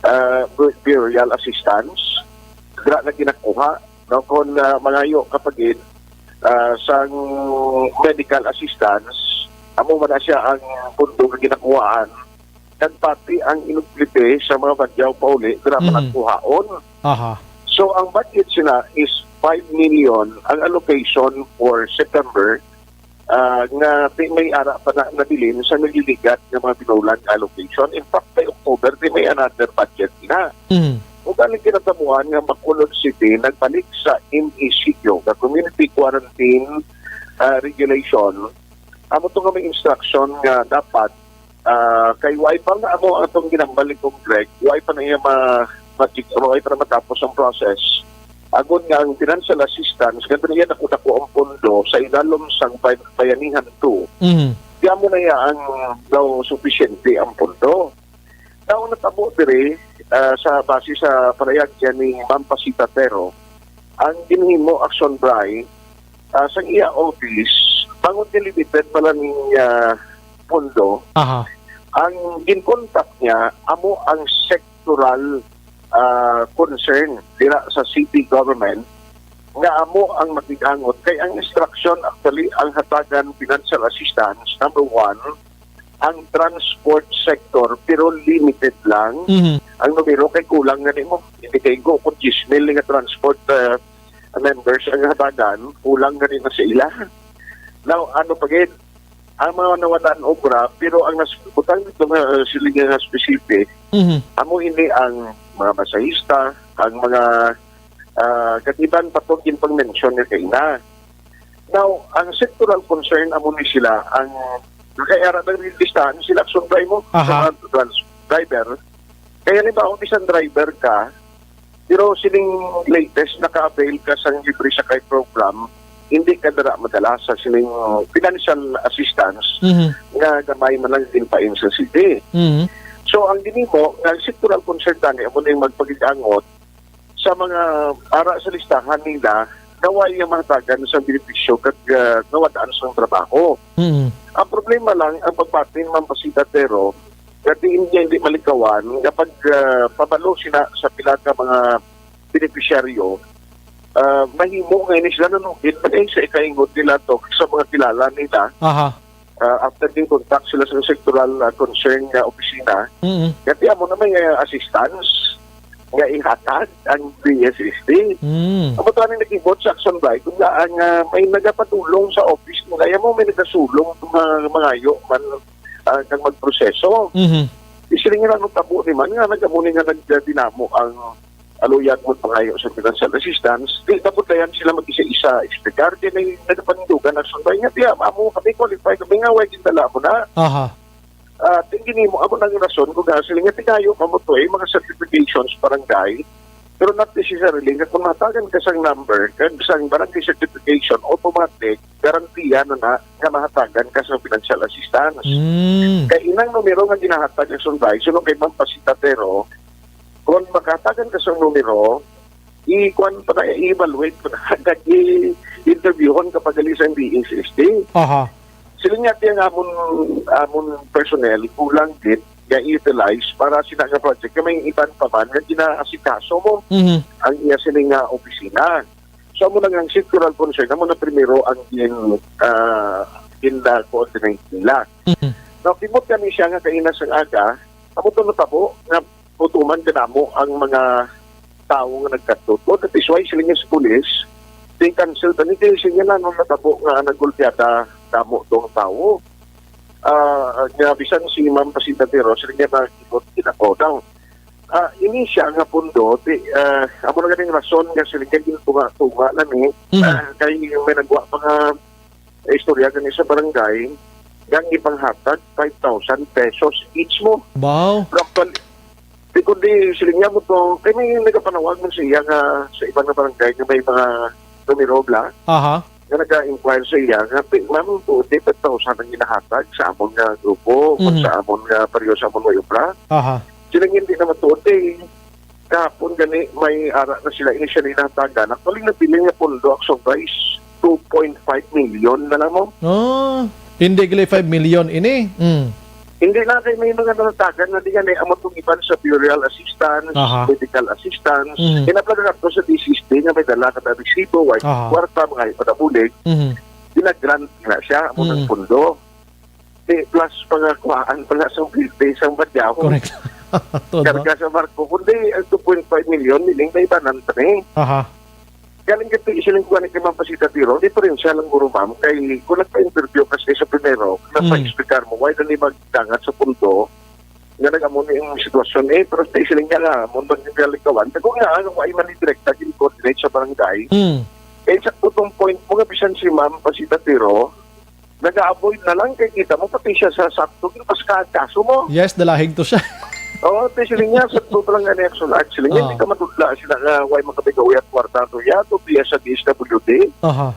ah, bu-, burial assistance, dira na ginakuha, no? Kung, ah, mangayo ka pa gid, ah, sang medical assistance, amo man na siya ang pundo nga ginakuhaan, kag pati ang inuplite sa mga badyaw pauli, dira man ang Mhm. kuhaon. Aha. So, ang budget sila is five million ang allocation for September, ah, nga di may ara pa na nabilin sa nagliligat nga mga binulan nga allocation. In fact, by October, di may another budget na. Mhm. Ug ang kinatabuan nga Bacolod City nagbalik sa M E C Q, the Community Quarantine, ah, Regulation, amo to nga may instruction nga dapat, ah, kay wala pa nga amo ang atong ginambal ni Kong Greg, wala pa na iya ma-, ma-, wala pa na matapos ang process. Agon nga ang financial assistance, nga niya dako-dako ang pondo sa ilalom sang bay-, Bayanihan two, Mhm. di amo na iya ang daw sufisyente ang pondo. Daw natabo diri, ah, sa base sa pahayag niya ni Ma'am Pasita Tero, ang ginhimo, action, Bri, ah, sang iya office, bangod nga limited pala ning, ah, pondo, Aha. ang ginkontak niya amo ang sectoral, ah, concern dira sa city government nga amo ang makigangot. Kay ang instruction, actually, ang hatagan financial assistance, number one, ang transport sector, pero limited lang Mhm. ang numero, kay kulang gani mo. Hindi kay go kung diyes mil nga transport, ah, members ang hatagan, kulang gani na sa ila. Now, ano pa gid, ang mga nawalaan obra, pero ang nas-, butang nito nga, ah, siling nga specific, Mhm. amo ini ang mga masahista, ang mga, ah, kag iban pa to, ginpang-mention nga kaina. Now, ang sectoral concern amo ni sila, ang kay ara nang listahan sila, action, Bri, mo, Aha. sa mga trans-, driver. Kaya halimbawa, kung isang driver ka, pero sining latest naka-avail ka sa libre sakay program, hindi ka dira madala sa sining financial assistance Mhm. nga gamay man lang din pa sa city. Mhm. So, ang ginhimo, ang sectoral concern tani, amo na yung magpagigangot sa mga ara sa listahan nila, nga wa iya mahatagan sa benepisyo kag, ah, nawadaan sa trabaho. Mhm. Ang problema lang, ang pagpati ni Ma'am Pasita Tero, nga diin niya hindi malikawan, nga pag, ah, pabalo sila sa pila ka mga benepisyaryo, ah, mahimo nga ini sila nanugid, man, eh, sa ikaingot nila to, sa mga kilala nila. Aha. Ah, after din contact sila sa sectoral, ah, concern nga opisina, Mm. kaya mo na may, ah, assistance nga ihatag ang D S S D. Mm. Amo to ang nakibot sa Action Bike, kung nga ang, ah, may nagapadulong sa office mo, kaya mo may nagasulong nga mangayo man, ah, kang magproseso. Mhm. Isiling nga, ano tabo ni man nga, nagamo ni nga nagdinamo ang aluyag mo pangayo sa financial assistance, di na pud dayan sila mag-isa-isa explicar. Di na yung nagapanindugan ang sunday nga, "Tiya, amo kami qualified, kami nga, way gindala mo na." Aha. Ah, tingin mo, amo nang rason kung nga sila nga tingayo pa mo to, eh, mga certifications barangay, pero not necessarily nga kung matagan ka sang number, kag sang barangay certification, automatic, garantiya na na nga mahatagan ka sa financial assistance. Mm. Kay inang numero nga ginahatag ang sunday, sulong kay Ma'am Pasita Tero, kung makatagan ka sa numero, i-, kuwan pa na, i-evaluate pa na, kag i-interviewon ka pa gali sa D S S D. Aha. Sila nga, tiya nga amon, amon personnel, kulang gid nga i-utilize para sila nga project. Kay may iban pa man nga ginaasikaso mo Mhm. ang iya sila nga opisina. So, amo na nga ang sectoral concern, amo na primero ang gin-, ah, gin-coordinate nila. Mhm. Now, kimot kami siya nga kaina sang aga, amo to natabo nga putuman ka namo ang mga tawo nga nagkadto. That is why sila nga sa pulis, they cancel tani, kay sila nga nung natabo nga nagulpiyada kamo tong tawo. Ah, nga bisan si Ma'am Pasita Tero, sila nga nakikot kinako. Now, ah, ini siya nga pundo, di, ah, amo na ganing rason nga sila nga gintunga-tunga na ni, Mhm. ah, kay may nagwa pa nga istorya gani sa barangay, nga ang ipanghatag five thousand pesos each mo. Wow. Pero actually, di kundi siling niya mo to, kay may nagapanawag man siya nga sa ibang na barangay nga may mga numero bla. Aha. nga naga-inquire sa iya nga, "Ti, ma'am, tuod, di, ten thousand ang ginahatag sa amon nga grupo, Mhm. sa amon nga, pareho sa amon may obra." Aha. Siling, "Hindi naman tuod, eh. Kahapon gani, may ara na sila, ini siya ni nahatagan. Actually, nabilin nga pondo, Action Vice, two point five million na lang, ma'am." Oh, hindi gali five million ini. Mm. Hindi na kay may mga natagan na di gani amo tong iban sa burial assistance, Aha. medical assistance. Mm. Kinapalagan to sa D S S D nga may dala ka resibo, white Aha. kwarta, mga ipadabulig. Mm. Gina-grant na siya, amo ng Mm. pundo. Di, plus pangakuhaan pala sa birthday sa Badyaw. Correct. Todo. Karga sa barko. Kundi ang two point five million, meaning may ibanan pa ni. Aha. Galing ka, siling ko, galing kay Ma'am Pasita Tiro, diferensya lang guro, ma'am, kay kung nagpa-interview ka sa, sa primero, Mm. nagpa-explicar mo, why na ni magdangat sa punto, nga nag-amo ni ang sitwasyon, eh, pero sa siling niya nga, mo bang nilikawan, kung nga, ano, ay man ni direkta, gin-coordinate sa barangay, Mm. eh, sa putong point mo nga, bisan si Ma'am Pasita Tiro, nag-a-avoid na lang, kay kita mo, pati siya sa sakto, yung pas ka, kaso mo. Yes, dalahig to siya. Oo, te, siling niya, sa totoo lang nga ni Action Art, siling niya, Ah. hindi ka madudla sila nga, why makabigawi at kwarta to, ya, to, biya sa D S W D. Aha.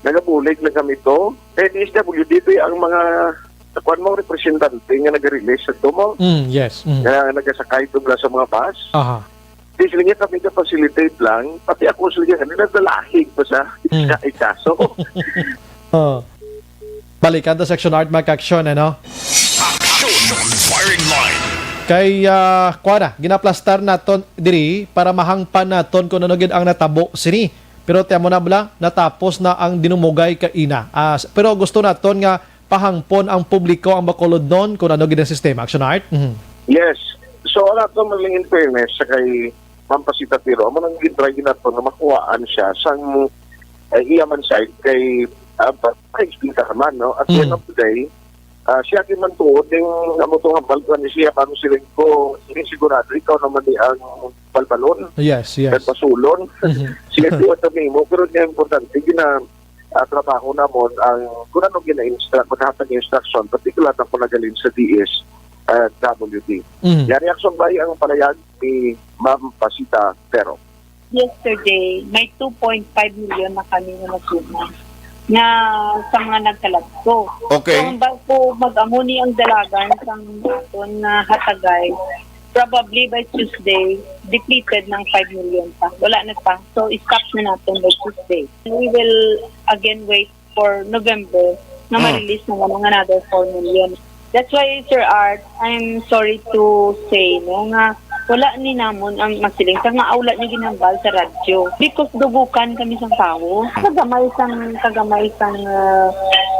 Nagabulig na kami to. Kay D S W D, te, ang mga, kuwan mo, representante nga nag-release sa to mo, Mm, yes. Mm. nga nagasakay to mula sa mga bus. Aha. Di, siling niya, kami ka-facilitate lang, pati ako, siling niya, kanina, dalahig pa sa, Mm. sa ikaso. Oh. Balikan ta sa Action Art, mga ka-action, ano? Action Firing Line. Kay, ah, kuha na, ginaplastar naton diri para mahangpan naton kung ano gid ang natabo sini. Pero tiyan mo na bala, natapos na ang dinumugay kaina. Ah, s-, pero gusto naton nga pahangpon ang publiko ang Bacolodnon kung ano gid ang sistema. Action Art? Mhm. Yes. So, wala to, maling in fairness sa kay Ma'am Pasita Tiro, amo nang gintry nato na makuhaan siya sang, eh, iya man side kay, ah, pa, pa-explain ka naman, no? At the end Mm. of the day, ah, siya di man tuod yung amo tong hambal ko ni siya, parang siling ko, "Sige, sigurado, ikaw naman ni ang balbalon, Yes, yes. Kay pasulon." Mhm. Siya di wata nimo, pero niya importante, gina, ah, trabaho namon ang kung ano gina-instruct, maghatag ng instruction, particular na kung nagalin sa D S, ah, W D. Mhm. Yari action ba ang palayag ni Ma'am Pasita Tiro? Yesterday, may two point five million na kami na nasuma na sa mga nagkalagko. Okay. So, ang bago mag-amo ni ang dalagan sang aton nga hatagay, probably by Tuesday, depleted ng five million pa. Wala na pa. So, stop na natin by Tuesday. We will again wait for November na Mm. ma-release naman ang another four million. That's why, Sir Art, I'm sorry to say, no, nga wala ni namon ang masiling sa nga wala ni ginhambal sa radyo. Because dugukan kami sang tawo. Kagamay sang, kagamay sang, ah,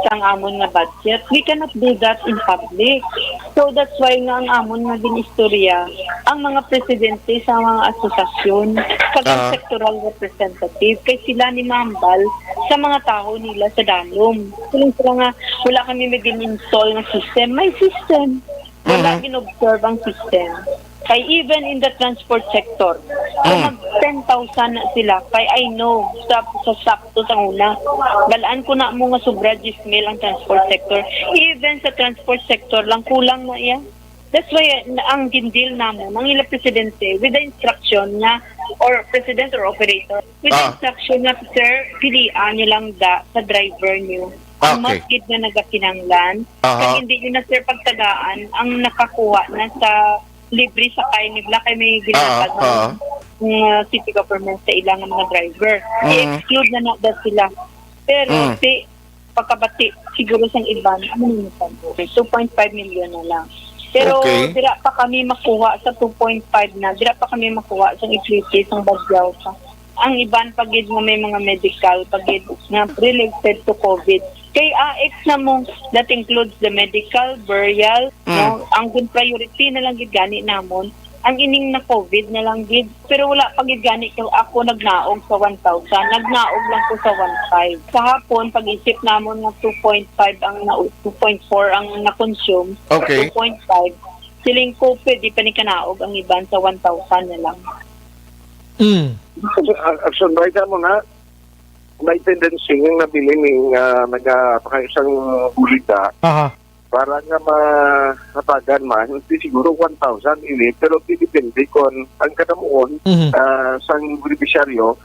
sang amon nga budget. We cannot do that in public. So that's why nga ang amon nga ginistorya, ang mga presidente sa mga asosasyon, kag ang Ah. sectoral representative, kay sila ni mahambal sa mga tawo nila sa dalom. Siling sila nga, "Wala kami may gin-install nga system." May system. Wala Mhm. gin-observe ang system. Kay even in the transport sector, kung Mm. mag ten thousand na sila, kay I know, sa, sa sakto sa una, balaan ko na mo nga sobra diyes mil ang transport sector. Even sa transport sector lang, kulang na iya. That's why, uh, ang gin-deal namon, ang ila presidente, with the instruction nga, or president or operator, with the Ah. instruction nga, "Sir, pilian niyo lang da sa driver niyo. Ang Okay. mas gid nga nagakinanglan, Aha. kag hindi niyo na, sir, pagtagaan ang nakakuha na sa libre sakay ni Black ay may ginatag Ah, ng, ah. ng city government sa ilang mga driver. Mm. I-exclude na na da sila." Pero Mm. si pagkabati siguro sang iban, ano ni, two point five million na lang. Pero Okay. dira pa kami makuha sa two point five na, dira pa kami makuha sa Iquitos, ang Baguio pa. Ang iban pa gid nga may mga medical pa gid nga related to COVID. Kay A X na mo, that includes the medical, burial, Mm. no? Ang good priority na lang gid gani namon, ang ining na COVID na lang gid. Pero wala pa gid gani ko ako nagnaog sa one thousand. Nagnaog lang ko sa one five. Sa hapon, pag-isip namon nga two point five ang na, two point four ang na-consume, Okay. two point five, siling ko pwede pa ni kanaog ang iban sa one thousand na lang. Mm. Action, a-, action right mo na. May tendency nga nabilin ni, ah, nagapakaisang bulita. Aha. Para nga mahatagan man, hindi siguro one thousand ini, pero depende kon ang kanamuon, Mhm. ah, sang benepisyaryo,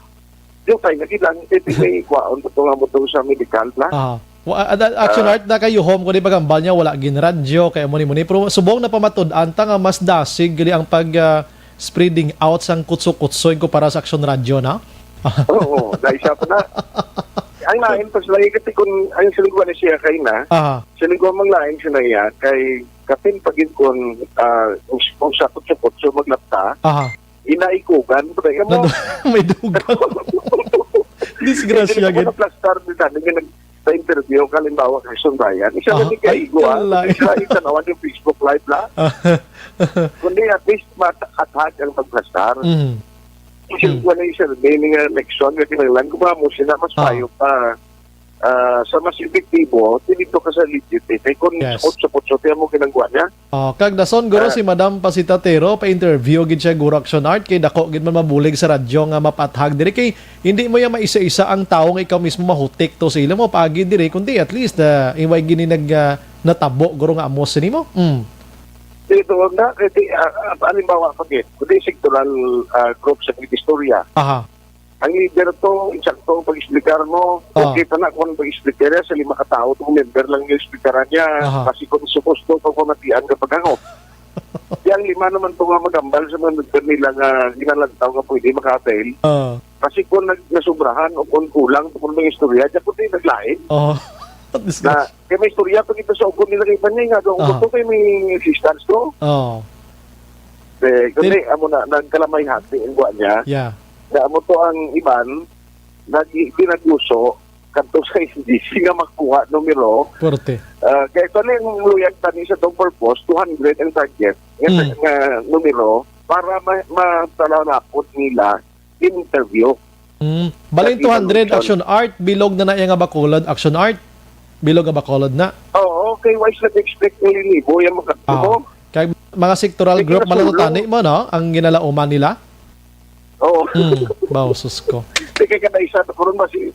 Yung tayo, nakilang, eh, di may kwaon pa to nga mo to sa medical na. Ah. Wa-, ad-, ad-, Action Ah. Art, na kayo home ko di bagambal niya, wala gin radyo, kaya muni-muni. Pero subong na pamatud-an ta nga mas dasig gini ang pag, ah, spreading out sang kutso-kutso yung kumpara sa Action Radio, na? Oo, dahil siya pa na. Ang lain pa sila, eh, kasi kung ang siligwa na siya kayo na, Aha. siligwa mang lain siya na iya, kay kapin pagin kung, ah, kung, kung sa kutso-kutso maglapta, Aha. inaikugan, pre, mo. Nadu-, may dugang. Disgrasya, Hindi ko gid. Naplastar ni Dani nga nag-, sa interview, kalimbawa, kay Sundayan. Isa Ah, lang ni ay, kaigo, ah. Kalay. Isa lang itanawan yung Facebook Live, la. Ah. Kundi at least mat-, athag ang pagplastar. Mm. Kasi Mm. wala yung survey ni nga next one, nga kinahanglan ko ba mo sila mas Ah. payo pa. Ah, sa mas epektibo, dili to ka sa legit, eh. Kay kung Yes. kutso-kutso, tiyan mo ginagawa niya. Oh, kag dason, guro, Ah. si Madam Pasitatero, pa-interview gid siya, guro, Action Art, kay dako gid man mabulig sa radyo nga mapathag diri, kay hindi mo ya maisa-isa ang tawo nga ikaw mismo mahutik to sa ila mo paagi diri, kundi at least, ah, iway gini nag, ah, natabo, guro, nga amo sini mo. Mm. Dito na, kay di, ah, ah, halimbawa pa gid, kundi sektoral, ah, group sa istorya. Aha. Ang leader to, insakto ang pag-explicar mo. Ah. Okay pa na kung ang pag-explicar sa lima ka tao, kung member lang yung explikaran niya, Aha. kasi kung suposto, pagpamatian ka paghangop. Di ang lima naman to nga magambal sa mga member nila nga ginalantaw nga pwede maka-avail. Ah. Kasi kung nag-, nasubrahan o kung kulang, kung may istorya, diyan ko din naglain. Oh. Na, Disgrasya. kaya may istorya pa kita sa ukon nila kay Panyay nga, doon ko Ah. to kay may assistance to. Oh. Eh, kundi, Tin- amo na, nagkalamay hati ang buwan niya. Yeah. Na amo to ang iban, nag-, pinaguso, kadto sa S D C nga makuha numero. Pwerte. Ah, kaya ito na yung luyag tani sa itong purpose, two hundred ang target nga, Mm. nga numero para ma-, matalapod nila in interview. Mm. Balay Sa two hundred, election. Action Art, bilog na na iya nga Bacolod, Action Art, bilog nga Bacolod na. Oo, kay why should expect nga libo yung mga Ah. tubo? Kay mga sectoral Sige, group man lang nasulong. Tani mo, no? Ang ginalauman nila? Oo. Hmm, baw, sus ko. Sige, kada isa, karon ba si,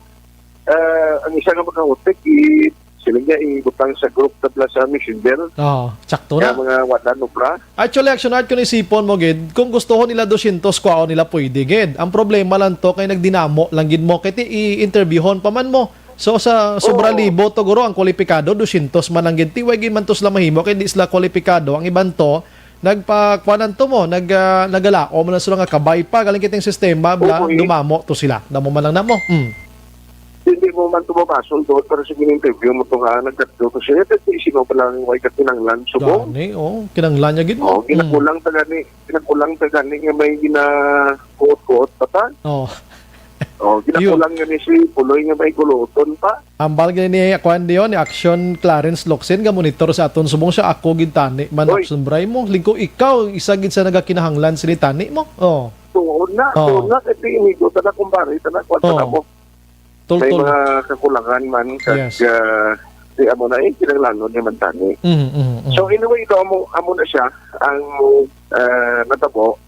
ah, ang isa nga makahutik, i-, sila niya, ibutang sa group na pala sa messenger. Oo, sakto Kaya na. Mga wala, no, pra? Actually, Action Art, kung isipon mo, gid, kung gustuhon nila dosyentos, kwaon nila, pwede, gid. Ang problema lang to, kay nagdinamo lang, gid mo, kay ti-, i-interviewhon pa man mo. So, sa sobra Oo. Libo, to, guro, ang kwalipikado, dosyentos man lang, gid. Ti, way, gid man to sila mahimo, kay di sila kwalipikado. Ang iban to, nagpakuanan to mo, nag, ah, nagalaom na sila nga kabay pa, galing kitang sistema, bla, Oo, eh. Dumamo to sila. Damo man lang namo. Mm. Hindi mo man to mabasol doon, pero sige, interview mo to nga, nagkadto to siya. Ito, sino pa lang, way ka kinanglan, subong? Gani, oh, kinanglan niya gid mo. Oh, Mm. ginakulang ta gani, ginakulang ta gani nga may ginakuot-kuot pa ta. Oh. Oh, ginakulang Yun. Gani si Puloy nga may guluton pa. Ambal gani ni, kuan diyon, ni Action Clarence Locsin, nga monitor sa aton subong siya, ako gid tani, man Oy. Action Bray mo. Lingko ikaw, isa gid sa nagakinahanglan sini tani mo. Oh. Tuon na, Oh. tuon na, kay di, amigo, tana, kumpare, tana, kuwan, Oh. tana mo. May Tultol. Mga kakulangan man, kag, Yes. ah, di amo na, eh, kinahanglanon niya man tani. Mm, mm, mm. So, in a way, ito, amo, amo na siya, ang, ah, natabo.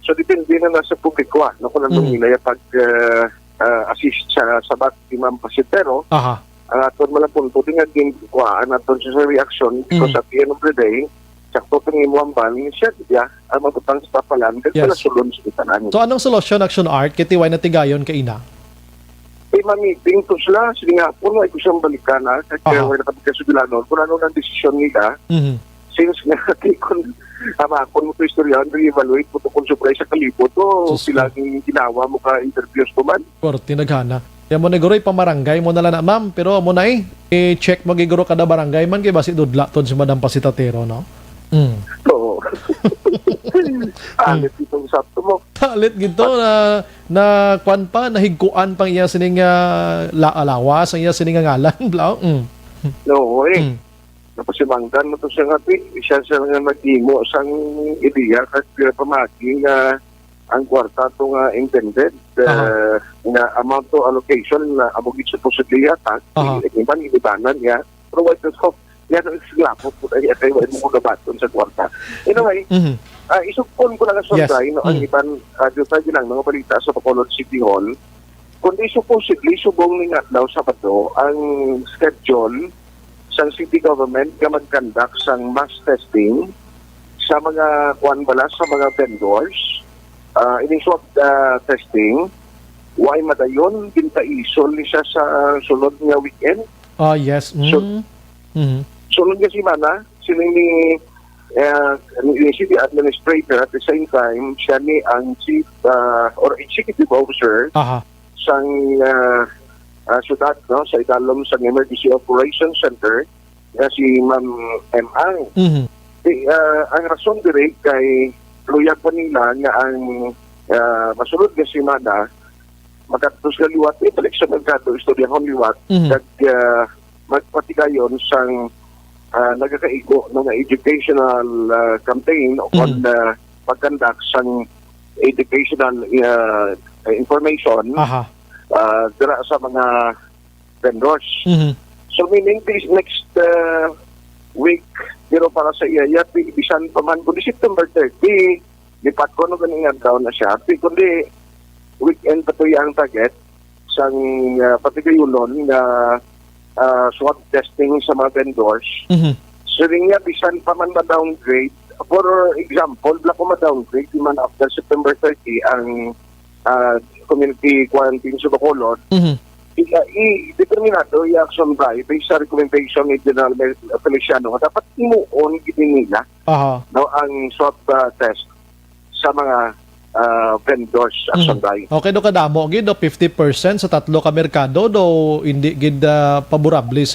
So, depende na na sa publiko, ah, no, kung anong Mm. nila yung pag, ah, ah, assist sa, sa bag ni Ma'am Pasitero. Aha. Ang aton man lang punto, di nga din kuhaan naton siya sa reaction, because Mm. at the end of the day, sakto itong imo ambal, siya, diya, ang mabutang sa tapalan, kag Yes. palasulon sa tanan. So, anong solusyon, Action Art, kay ti way natigayon kaina? Eh, ma-meeting to sila, sige nga po, no, ay ko siyang balikan, ha, kag, Ah. eh, wala kapag kasugilanon, kung ano ang desisyon nila, Mhm. since nga, kung hamakon mo to istorya, re-evaluate mo to kung sobra sa kalibot, to Sus ko. Sila ang ginawa mo ka interviews ko man. Korte, naghana. Kaya mo, niguroy, pamarangay mo na lang na, ma'am, pero mo na eh, i-check mo, giguro, kada barangay man, kay basi dudla ton si Madam Pasitatero, no? Mm. Oo. Alit itong sakto mo. Talit gid to na, na kwan pa, nahigkuan pang iya sining, ah, la-, lawas, ang iya sining nga ngalan, bla-, mm. Oo, eh. Mm. Napasimanggan mo to siya nga, pi-, siya, siya nga naghimo sang ideya kag, uh, pamagi nga ang kwarta to nga intended, Aha. uh, nga amount to allocation na amo gid supposedly yata, Aha. Iban, inibanan niya. Pero why the fuck? Yan ang silapot mo kaya kay wala mo ko gabaton sa kwarta. Anyway, Mhm. ah, isugpon ko lang sa Yes. Sunday, no, ang Mm. iban, ah, dito tayo lang, mga balita sa Bacolod City Hall. Kundi supposedly, subong ni nga daw Sabado, ang schedule sang city government nga mag-conduct sang mass testing sa mga, kuwan bala, sa mga vendors, ah, ining swab, ah, testing, Why madayon, ginpaisol ni siya sa sunod nga weekend. Ah, yes. So- Mm. Mhm. Sunod nga semana, siling ni, eh, ni city administrator, at the same time, siya ni ang chief, ah, or executive officer Aha. sang, ah, ah, syudad, no, sa idalom sang Emergency Operations Center, nga si Ma'am M. Ang. Mhm. Di, ah, ang rason diri kay luyag pa nila nga ang, ah, masunod nga semana makadtos nga liwat, ibalik sa merkado, istoryahon liwat, Mhm. kag, ah, magpatigayon sang, ah, nagakaigo, no, nga educational, ah, campaign o kon, Mhm. ah, pagkandak sang educational, ah, information, Aha. ah, dira sa mga vendors. Mhm. So, meaning this next, ah, week, pero para sa iya, iya, bi-, bisan pa man, kundi September thirty, di pa ko no ganing adlaw na siya. Di, kundi weekend pa to iya ang target sang, ah, patigayunon nga, ah, swab testing sa mga vendors. Mhm. So, rin niya, bisan pa man ma-downgrade, for example, bla ko ma-downgrade, di man after September thirty, ang, ah, community quarantine sa Bacolod, Mhm. i-, i-, determinado i-action by based sa recommendation ni General Mel-, Feliciano nga dapat himuon gid nila, Aha. no, ang swab, ah, test sa mga, ah, vendors, action by. Okay, do kadamo gid do fifty percent sa tatlo ka merkado do hindi gid ah, paborable sa